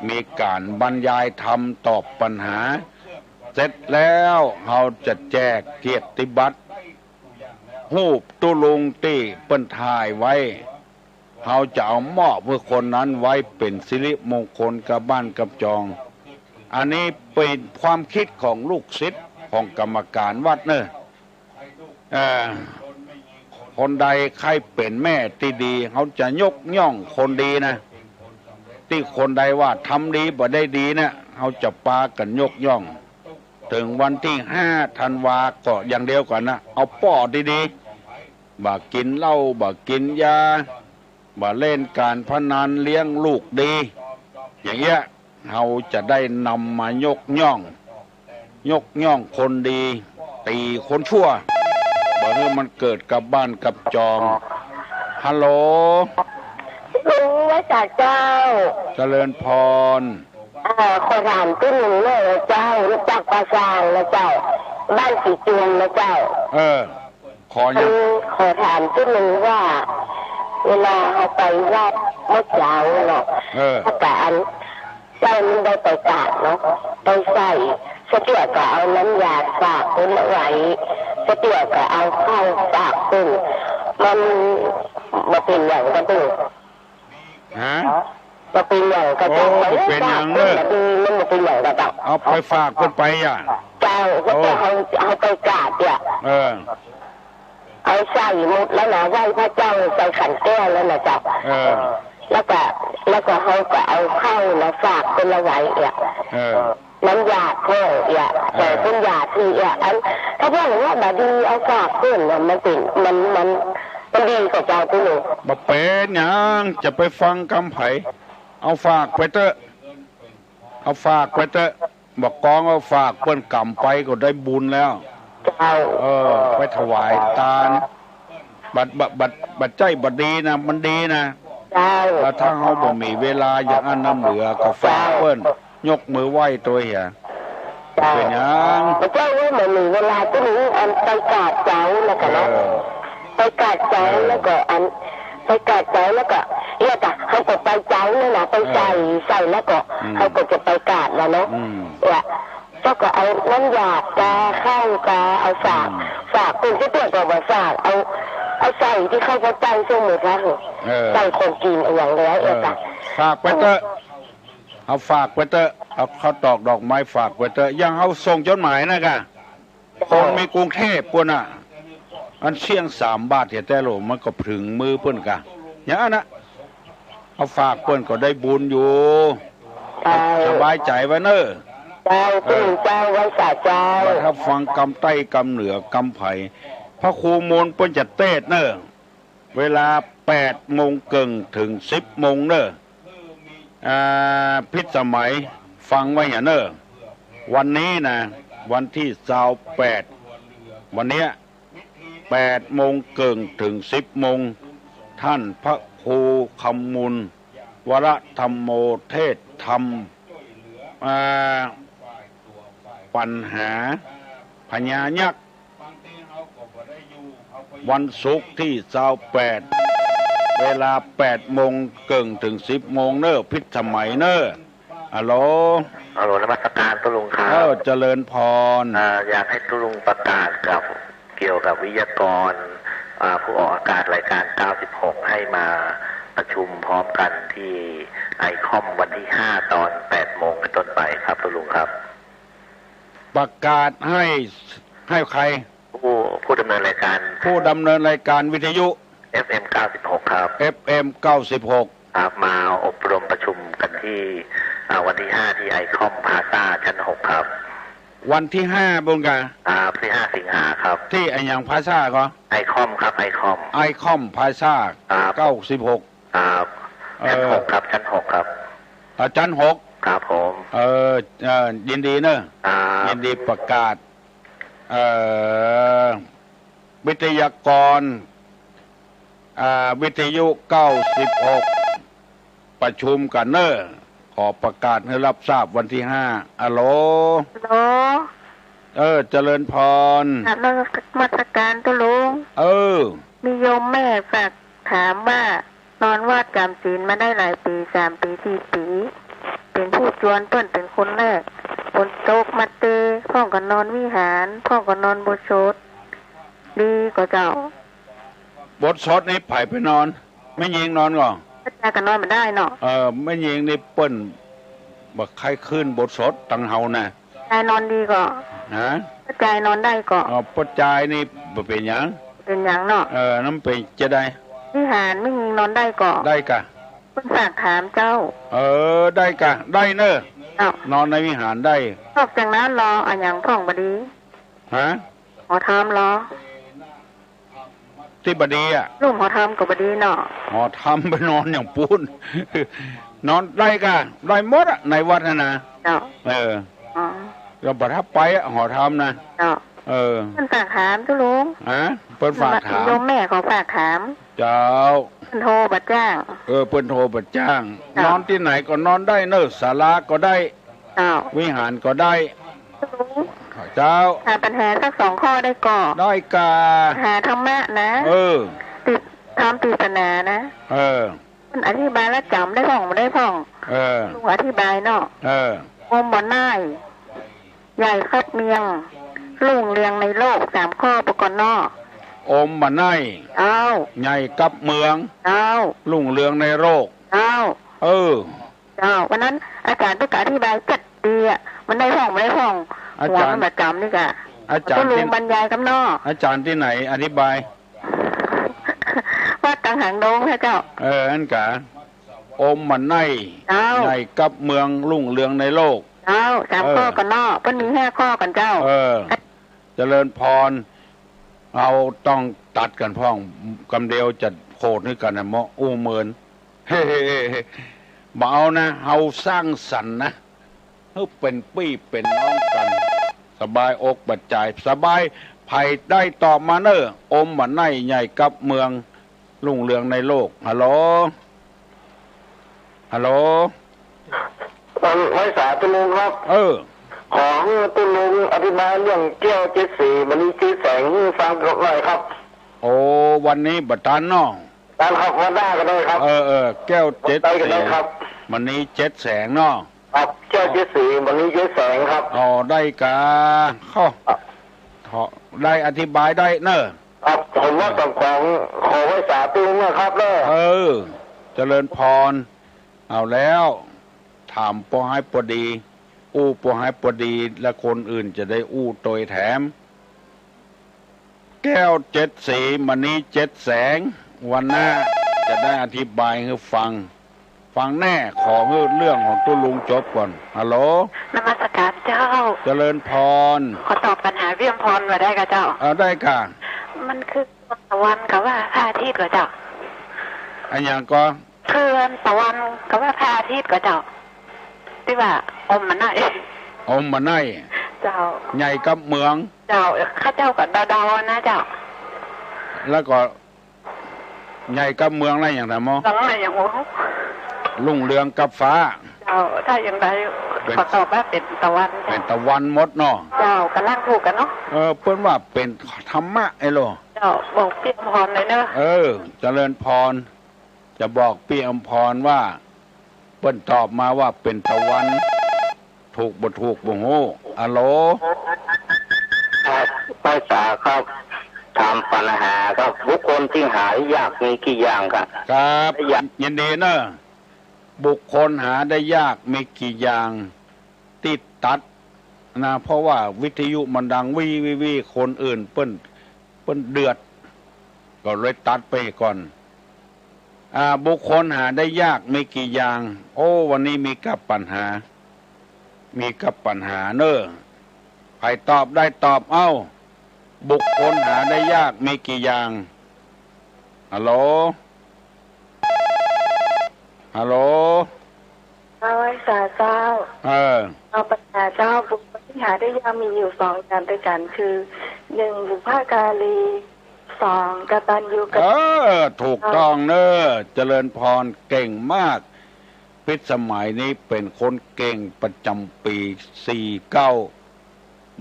มีก๋านบรรยายธรรมตอบปัญหา เสร็จแล้วเฮาจะแจกเกียรติบัตร ฮูปตุ๊ลุงตี้เปิ้นถ่ายไว้ เฮาจะเอามอบหื้อคนนั้นไว้เป๋นสิริมงคลกับบ้านกับจอง อันนี้เป๋นความกึ๊ดของลูกศิษย์ของกรรมก๋านวัดเน่อ เอ่อ คนใดใค่เป๋นแม่ตี้ดี เฮาจะยกย่องคนดีนะ ตี้คนใดว่าทำดีบ่ได้ดีเนี่ย เฮาจะปากั๋นยกย่อง เถิงวันตี้ห้าธันวาก็อย่างเดียวก่อนนะ เอาป้อดีๆ บ่ากิ๋นเหล้า บ่ากิ๋นยา บ่าเล่นก๋านพนัน เลี้ยงลูกดี อย่างเงี้ย เฮาจะได้นำมายกย่อง ยกย่องคนดี ตี๋คนชั่ว บ่หื้อมันเกิดกับบ้านกับจอง ฮัลโหล ลุงไหว้สาเจ้า เจริญพร เอ่อ ขอถามตี้นึ่งเน่อเจ้า จากป่าซางนะเจ้า บ้านสีจุมนะเจ้า เออ ขอหยัง คือขอถามตี้นึ่งว่า เวลาเฮาไปวัดเมื่อเจ๊าเนาะ เออ ถ้าก๋าอัน เจ้ามันได้ไปกราบเนาะ ไปใส่ สะเตื้อก็เอาน้ำยาฝากเปิ้นเอาไว้ สะเตื้อก็เอาข้าวฝากเปิ้น มันบ่เป๋นหยังกาเปิ้น ฮะ บ่เป๋นหยังกาเจ้า โอ้ บ่เป๋นหยังเน่อ มันบ่เป๋นหยังกาเจ้า เอาไปฝากเปิ้นไปอ่ะ เจ้า ก็ โอ้ เจ้าเฮา เฮาไปกราบเนี่ย เออ เอาใส่หมดแล้วนะ ไหว้พระเจ้าใส่ขันแก้วแล้วนะเจ้า เออ แล้วก็ แล้วก็เฮาก็เอาข้าวนะฝากเปิ้นเอาไว้เนี่ย เออ น้ำยาพ่องเนี่ย เออ ใส่เปิ้นยาตี้เนี่ย อัน ถ้าเปิ้นว่าบ่ดีเอาฝากเปิ้นเนี่ย มันเป๋น มัน มัน มันดีกาเจ้าตี้นึ่ง บ่เป๋นหยัง จะไปฟังกำใผ เอาฝากไปเต๊อะ เอาฝากไปเต๊อะ บ่ากองเอาฝากเปิ้นก๋ำไปก็ได้บุญแล้ว เจ้า เออ ไปถวายตาน บัด บัด บัด บัดใจ๊บัดดีนะ มันดีนะ เจ้า แล้วถ้าเฮาบ่มีเวลาอย่างอั้นน้ำเหลือก็ฝากเปิ้น ยกมือไหว้ตวยเหีย เจ้า เป๋นหยัง บ่ใจ้ว่าบ่มีเวลา ตี้นี้อันไปกราบเจ้าแล้วก็นะ เออ ไปกราบเจ้า เออ แล้วก็อัน ไปกราบเจ้าแล้วก็ แล้วก็เฮาก็ไปเจ้านั่นน่ะ ไปใส่ เออ ใส่แล้วก็ อืม เฮาก็จะไปกราบแล้วเนาะ อืม เนี่ย เจ้าก็เอาน้ำยาดกา ข้าวกา เอาฝาก อืม ฝากเปิ้น ตี้เปิ้นก็บ่ฝาก เอา เอาใส่ตี้ข้าพเจ้าส่งหมดแล้ว เออ ใส่ของกิ๋นอะหยังแล้ว เออ เออ จ้ะ ฝากไปเต๊อะ เอาฝากไปเต๊อะ เอาข้าวตอกดอกไม้ฝากไปเต๊อะ อย่างเฮาส่งจดหมายนะก่ะ คนมีกรุงเทพฯปู๊นน่ะ อันเสี้ยงสามบาทเหีย แต่โหลมันก็เถิงมือเปิ้นก่ะ อย่างอั้นน่ะ เอาฝากเปิ้นก็ได้บุญอยู่ เจ้า สบายใจ๋ไว้เน่อ เจ้า เออ เจ้า ไหว้สาเจ้า บัดถ้าฟังกำใต้กำเหนือกำไผ พระครูมูลเปิ้นจะเตสน์เน่อ เวลาแปดโมงเกิ่งเถิงสิบโมงเน่อ อ่า พิสมัย ฟังไว้เหียเน่อ วันนี้นะ วันตี้ซาวแปด วันเนี้ย แปดโมงเกิ่งเถิงสิบโมง ต้านพระครูคำมูล วรธรรมโม เตสน์ธรรม อ่า ปัญหาพญายักษ์ วันศุกร์ตี้ซาวแปด เวลาแปดโมงเกิ่งเถิงสิบโมงเน่อ พิสมัยเน่อ ฮัลโหล ฮัลโหล นมัสการตุ๊ลุงครับ เออ เจริญพร อ่า อยากให้ตุ๊ลุงประกาศกับ เกี่ยวกับวิทยากร อ่า ผู้ออกอากาศรายการ เก้าสิบหก ให้มาประชุมพร้อมกันที่ไอคอมวันที่ห้า ตอนแปดโมงเป็นต้นไปครับตุ๊ลุงครับ ประกาศให้ ให้ใคร ผู้ ผู้ดำเนินรายการ ผู้ดำเนินรายการวิทยุ เอฟเอ็ม เก้าสิบหก ครับ เอฟเอ็ม เก้าสิบหก ครับ มาอบรมประชุมกันที่ อ่า วันที่ห้า ที่ไอคอมพลาซ่าชั้นหกครับ วันที่ห้าปู๊นก่ะ ครับ ที่ห้าสิงหาครับ ตี้อะหยังพลาซ่าก่อ ไอคอมครับ ไอคอม ไอคอมพลาซ่า ครับ เก้าสิบหก ครับ เออ ชั้นหกครับ ชั้นหกครับ อ่า ชั้นหก ครับผม เออ เออ ยินดีเน่อ ครับ ยินดีประกาศ เอ่อ วิทยากร อ่า วิทยุ เก้าสิบหก ประชุมกั๋นเน่อ ขอประกาศหื้อฮับทราบวันตี้ห้า ฮัลโหล ฮัลโหล เออ เจริญพร กราบนมัสการตุ๊ลุง เออ มีโยมแม่ฝากถามว่า นอนวัดจ๋ำศีลมาได้หลายปี๋ สามปี๋ สี่ปี๋ เป๋นผู้จวนเปิ้นเป๋นคนแรก ฝนตกมาเต พ่องก็นอนวิหาร พ่องก็นอนอุโบสถ ดีก่อเจ้า อุโบสถนี่ใผไปนอน แม่ญิงนอนก่อ ป้อจายก็นอนบ่ได้เนาะ เออ แม่ญิงนี่เปิ้นบ่ใค่ขึ้นอุโบสถตังเฮานะ ป้อจายนอนดีก่อ ฮะ ป้อจายนอนได้ก่อ อ๋อ ป้อจายนี่บ่เป๋นหยัง เป๋นหยังเนาะ เออ นั้นเป๋นจาใด วิหารแม่ญิงนอนได้ก่อ ได้ก่ะ เปิ้นฝากถามเจ้า เออ ได้ก่ะ ได้เน่อ เจ้า นอนในวิหารได้ นอกจากนั้นลอ อะหยังพ่องบ่ดี ฮะ หอธรรมลอ ตี้บ่ดีอะ ลุ่มหอธรรมก็บ่ดีเนาะ หอธรรมไปนอนอย่างปู๊น นอนได้ก่ะ ได้หมดอะ ในวัดน่ะนะ เจ้า เออ อ๋อ ก็บ่ทับไปอะ หอธรรมนะ เจ้า เออ เปิ้นฝากถามตุ๊ลุง ฮะ เปิ้นฝากถาม โยมแม่เขาฝากถาม เจ้า เปิ้นโทรบ่จ้าง เออ เปิ้นโทรบ่จ้าง เจ้า นอนตี้ไหนก็นอนได้เน่อ ศาลาก็ได้ เจ้า วิหารก็ได้ เจ้า หาปัญหาสักสองข้อได้ก่อ ได้ก่ะ ปัญหาธรรมะนะ เออ ติด ธรรมปริศนานะ เออ เปิ้นอธิบายแล้วจ๋ำได้พ่องบ่ได้พ่อง เออ ลุงอธิบายเนาะ เออ โอมบ่าไน่ ใหญ่กับเมือง รุ่งเรืองในโลก สามข้อปะก่อเนาะ โอมบ่าไน่ เจ้า ใหญ่กับเมือง เจ้า รุ่งเรืองในโลก เจ้า เออ เจ้า วันนั้นอาจ๋ารย์ตุ๊กอธิบายเจ็ดปีอะ มันได้พ่องบ่ได้พ่อง อาจ๋ารย์ หัวมันบ่จ๋ำนี่ก่ะ อาจ๋ารย์ตุ๊ลุงตี้ บรรยายกำเนาะ อาจ๋ารย์ตี้ไหนอธิบาย วัดตังหางดงค่ะเจ้า เออ อั้นก่ะ โอมบ่าไน่ เจ้า ใหญ่กับเมือง รุ่งเรืองในโลก เจ้า สาม เออ ข้อก่อเนาะ เปิ้นมีห้าข้อก่อนเจ้า เออ เจริญพร เฮาต้องตัดกั๋นพ่อง กำเดียวจะโขดหื้อกั๋นนะ เมาะอู้เมิน เฮ้ บ่เอานะ เฮาสร้างสรรค์นะ หื้อเป๋นปี้เป๋นน้องกั๋น สบายอกสบายใจ๋ สบาย ใผได้ตอบมาเน่อ อมบ่าน้อย ใหญ่กับเมือง รุ่งเรืองในโลก ฮัลโหล ฮัลโหล เอ่อ ไหว้สาตุ๊ลุงครับ เออ ขอหื้อตุ๊ลุงอธิบายเรื่องแก้วเจ็ดสี มณีเจ็ดแสงหื้อฟังหน่อยครับ โอ้ วันนี้บ่ตันเนาะ ตันครับ วันหน้าก็ได้ครับ เออ เออ แก้วเจ็ดสี วันใดก็ได้ครับ มณีเจ็ดแสงเนาะ ครับ แก้วเจ็ดสี มณีเจ็ดแสงครับ อ๋อ ได้กา ข้อ ครับ ขอ ได้อธิบายได้เน่อ ครับ ผมว่าต้องขอ ขอไหว้สาตุ๊ลุงนะครับเน่อ เออ เจริญพร เอาแล้ว ถามปอหื้อปอดี อู้ปอหื้อปอดี และคนอื่นจะได้อู้ตวยแถม แก้วเจ็ดสี มณีเจ็ดแสง วันหน้าจะได้อธิบายหื้อฟัง ฟังแน่ ขอหื้อเรื่องของตุ๊ลุงจบก่อน ฮัลโหล นมัสการเจ้า เจริญพร ขอตอบปัญหาเวียมพรว่าได้ก่ะเจ้า เอา ได้ก่ะ มันคือตะวันกับว่าพระอาทิตย์ก่อเจ้า อะหยังก่อ คือตะวันกับว่าพระอาทิตย์ก่อเจ้า ตี้ว่าอมบ่าน้อย อมบ่าน้อย เจ้า ใหญ่กับเมือง เจ้า ข้าเจ้าก็เดาๆ นะเจ้า แล้วก็ ใหญ่กับเมืองแล้วอย่างใดหมอ เมืองอะไรอย่างโอ้ รุ่งเรืองกับฟ้า เจ้า ถ้าอย่างใด เป๋น ขอตอบว่าเป๋นตะวันเจ้า เป๋นตะวันหมดเนาะ เจ้า ก่ำลังถูกกั๋นเนาะ เออ เปิ้นว่าเป๋นธรรมะไอ้โล เจ้า บอกปี้อมพรเลยเน่อ เออ เจริญพร จะบอกปี้อมพรว่า เปิ้นตอบมาว่าเป๋นตะวัน ถูกบ่ถูกบ่ฮู้ ฮัลโหล ครับ ไหว้สาครับ ถามปัญหาครับ บุคคลตี้หาได้ยากมีกี่อย่างครับ ครับ ได้ยาก ยินดีเน่อ บุคคลหาได้ยากมีกี่อย่าง ตี้ตัดนะ เพราะว่าวิทยุมันดังวี้วี้วี้ คนอื่นเปิ้น เปิ้นเดือด ก็เลยตัดไปก่อน อ่า บุคคลหาได้ยากมีกี่อย่าง โอ้ วันนี้มีกับปัญหา มีกับปัญหาเน่อ ใผตอบได้ตอบ เอ้า บุคคลหาได้ยากมีกี่อย่าง ฮัลโหล ฮัลโหล เอาไหว้สาเจ้า เออ เอาปัญหาเจ้า บุคคลตี้หาได้ยากมีอยู่สองอย่างตวยกั๋น คือ หนึ่ง บุพการี สอง กตัญญูกต เออ ถูกต้องเน่อ เจริญพร เก่งมาก พิสมัยนี้เป๋นคนเก่งประจ๋ำปี๋สี่เก้า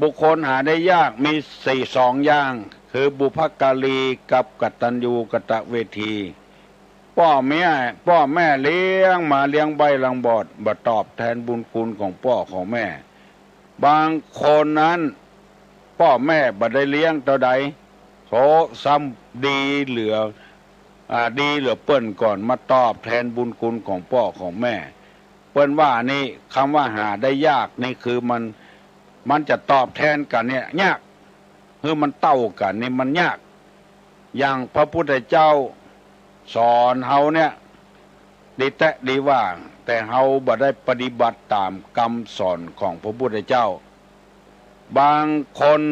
บุคคลหาได้ยากมีสี่ สองอย่าง คือบุพการีกับกตัญญูกตเวที ป้อแม่ ป้อแม่เลี้ยงมาเลี้ยงใบ้หลังบอด บ่ตอบแทนบุญคุณของป้อของแม่ บางคนนั้น ป้อแม่บ่ได้เลี้ยงเต้าใด โถ ซ้ำดีเหลือ อ่า ดีเหลือเปิ้นก่อนมาตอบแทนบุญคุณของป้อของแม่ เปิ้นว่านี่ กำว่าหาได้ยากนี่คือมัน มันจะตอบแทนกั๋นเนี่ยยาก หื้อมันเต้ากั๋นนี่มันยาก อย่างพระพุทธเจ้าสอนเฮาเนี่ย ดีแต๊ดีว่า แต่เฮาบ่ได้ปฏิบัติต๋ามกำสอนของพระพุทธเจ้า บางคน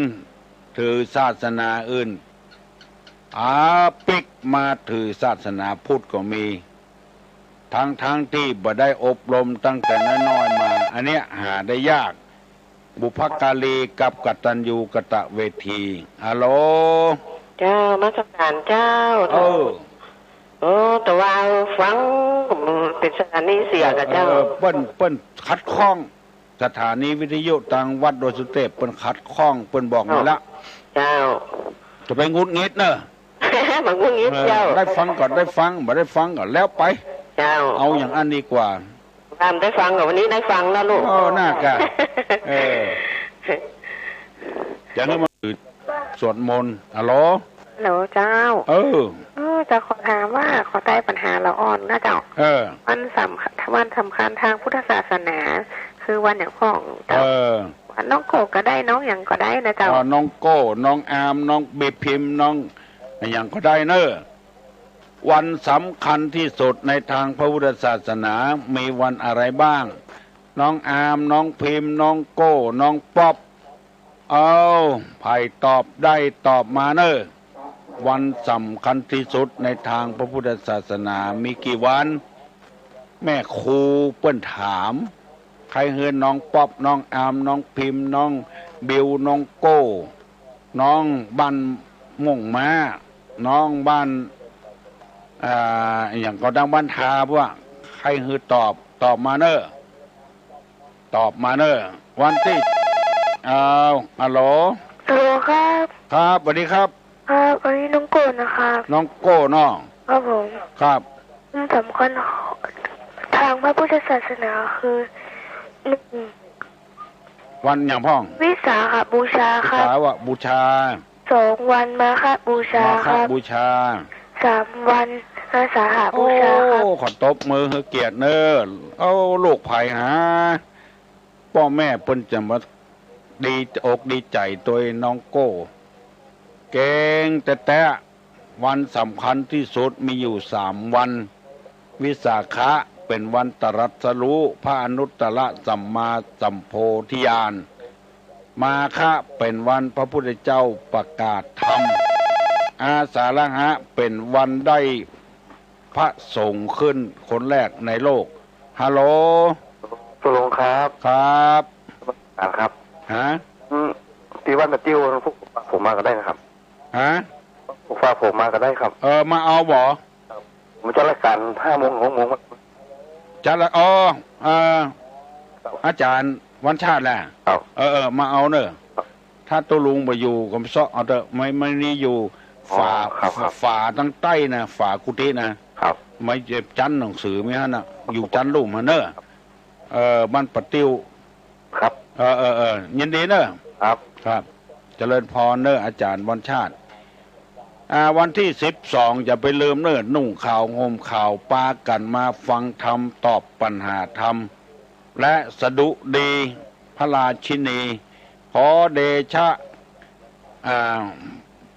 ถือศาสนาอื่น อาปิ๊กมาถือศาสนาพุทธก็มี ทั้งๆ ตี้บ่ได้อบรมตั้งแต่น้อยๆ มา อันเนี้ยหาได้ยาก บุพการีกับกตัญญูกตเวที ฮัลโหล เจ้า นมัสการเจ้า เออ เออ แต่ว่าฟังเป๋นสถานีเสียงก่ะเจ้า เออ เปิ้น เปิ้นขัดข้อง สถานีวิทยุตางวัดดอยสุเตพ เปิ้นขัดข้อง เปิ้นบอกมาละ เจ้า จะไปหงุดหงิดเน่อ บ่หงุดหงิดเจ้า เออ ได้ฟังก็ได้ฟัง บ่ได้ฟังก็แล้วไป เจ้า เอาอย่างอั้นดีกว่า ตามได้ฟังก็วันนี้ได้ฟังแล้วลูก เออ น่ากะ เออ จะนึกว่าสวดมนต์ ฮัลโหล ฮัลโหลเจ้า เออ เออ จะขอถามว่า ขอไต้ปัญหาละอ่อนนะเจ้า เออ วันสำคัญ วันสำคัญตางพุทธศาสนา คือวันหยังพ่องเจ้า เออ วันน้องโก้ก็ได้ น้องหยังก็ได้นะเจ้า อ๋อ น้องโก้ น้องอาม น้องบีพิมพ์ น้องหยังก็ได้เน่อ วันสำคัญตี้สุดในตางพระพุทธศาสนา มีวันอะไรบ้าง น้องอาม น้องพิมพ์ น้องโก้ น้องป๊อป เอา ใผตอบได้ตอบมาเน่อ วันสำคัญตี้สุดในตางพระพุทธศาสนามีกี่วัน แม่ครูเปิ้นถาม ใค่หื้อน้องป๊อป น้องอาร์ม น้องพิมพ์ น้องบิว น้องโก้ น้องบ้านม่วงม้า น้องบ้าน อ่า อะหยังก็ดัง บ้านทา พวก ใค่หื้อตอบ ตอบมาเน่อ ตอบมาเน่อ วันตี้ อ้าว ฮัลโหล ฮัลโหลครับ ครับ สวัสดีครับ ครับ อันนี้น้องโก้นะครับ น้องโก้เนาะ ครับผม ครับ คำถามสำคัญ ทางพระพุทธศาสนาคือ หนึ่ง วันหยังพ่อง วิสาขบูชาครับ วิสาขบูชา สอง วันมาฆบูชาครับ มาฆบูชา สาม วันอาสาหบูชาครับ โอ้ ขอตบมือหื้อเกียรติเน่อ เอา ลูกใผหา ป้อแม่เปิ้นจะมาดีอกดีใจ๋ตวยน้องโก้ เก่งแต๊ๆ วันสำคัญตี้สุดมีอยู่สามวัน วิสาขะเป๋นวันตรัสรู้พระอนุตตรสัมมาสัมโพธิญาณ มาฆะเป๋นวันพระพุทธเจ้าประกาศธรรม อาสาฬหะเป๋นวันได้พระสงฆ์ขึ้นคนแรกในโลก ฮัลโหล ตกลงครับ ครับ อ่า ครับ ฮะ อืม ตี้วันตะเตี้ยว พวกผมมาก็ได้นะครับ ฮะ พวกผมมาก็ได้ครับ เออ มาเอาบ่ ผมจัดรายก๋านห้าโมง หกโมง จัดละ อ๋อ เอ่อ อาจ๋ารย์วันชาติแหละ ครับ เออ เออ มาเอาเน่อ ถ้าตุ๊ลุงบ่อยู่ก็เซาะเอาเต๊อะ ไม่ ไม่นี่อยู่ อ๋อ ฝา ครับ ครับ ฝาตางใต้นะ ฝากุฏินะ ครับ ไม่ใจ้จั๊นหนังสือไม่หั้นน่ะ อยู่จั๊นลุ่มหั้นเน่อ เออ บ้านปะติ้ว ครับ เออ เออ เออ ยินดีเน่อ ครับ ครับ เจริญพรเน่อ อาจ๋ารย์วันชาติ อ่า วันตี้สิบสอง อย่าไปลืมเน่อ นุ่งขาวห่มขาว ปากั๋นมาฟังธรรม ตอบปัญหาธรรม และสดุดีพระราชินี ขอเดชะ อ่า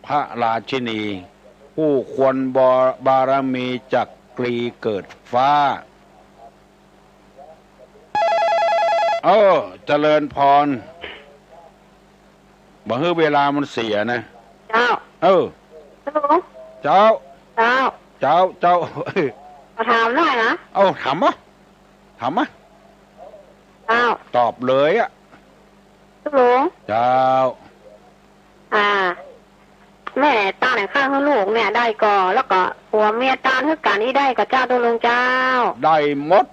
พระราชินี ผู้ควรบารมีจักรีเกิดฟ้า เออ เจริญพร บ่หื้อเวลามันเสียนะ เจ้า เออ ฮัลโหล เจ้า เจ้า เจ้า เจ้า ขอถามหน่อยนะ เอา ถามมา ถามมา เจ้า ตอบเลยอะ ฮัลโหล เจ้า อ่า แม่ตานข้าหื้อลูกเนี่ยได้ก่อ แล้วก็ผัวเมียตานหื้อกั๋นอี้ได้ก่อเจ้าตุ๊ลุงเจ้า ได้หมด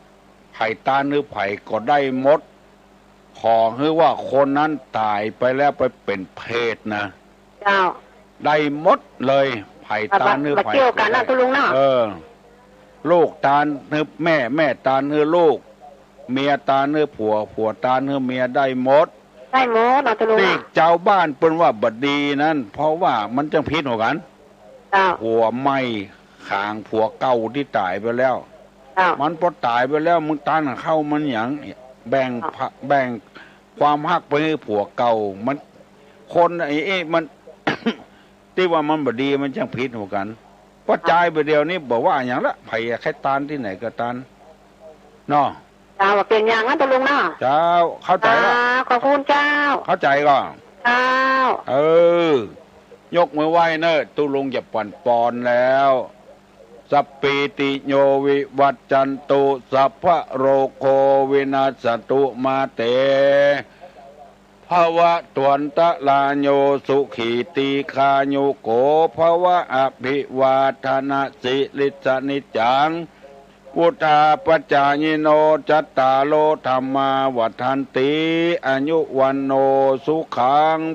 ใผตานหื้อใผก็ได้หมด ขอหื้อว่าคนนั้นต๋ายไปแล้วไปเป๋นเปรตนะ เจ้า ได้หมดเลย ใผตานหื้อใผ บ่เกี่ยวกั๋นนะตุ๊ลุงเนาะ เออ ลูกตานหื้อแม่ แม่ตานหื้อลูก เมียตานหื้อผัว ผัวตานหื้อเมีย ได้หมด ได้หมดเนาะตุ๊ลุง ตี้จาวบ้านเปิ้นว่าบ่ดีนั้น เพราะว่ามันจั้งผิดหัวกั๋น เจ้า ผัวใหม่ขางผัวเก่าตี้ต๋ายไปแล้ว เจ้า มันปอต๋ายไปแล้ว มึงตานข้ามันหยัง แบ่ง เจ้า ผ- แบ่งความฮักไปหื้อผัวเก่า มัน คนไอ้ ไอ้ มัน ตี้ว่ามันบ่ดีมันจั้งผิดหัวกั๋น ปอจายไปเดี๋ยวนี้บ่ว่าหยังละ ใผใค่ตานตี้ไหนก็ตาน เนาะ เจ้า บ่เป๋นหยังนะตุ๊ลุงเนาะ เจ้า เข้าใจ๋ละ อ่า ขอบคุณเจ้า เข้าใจ๋ก่อ เจ้า เออ ยกมือไหว้เน่อ ตุ๊ลุงจะปั่นปอนแล้ว สัพพีติโยวิวัชชันตุ สัพพะโรโควินัสสตุมาเต ภะวะตวันตะราโย สุขีตีฆายุโก ภะวะ อภิวาทะนะสีลิสสะนิจจัง วุฑฒาปะจายิโน จัตตาโรธัมมา วัฑฒันติ อายุ วัณโณ สุขัง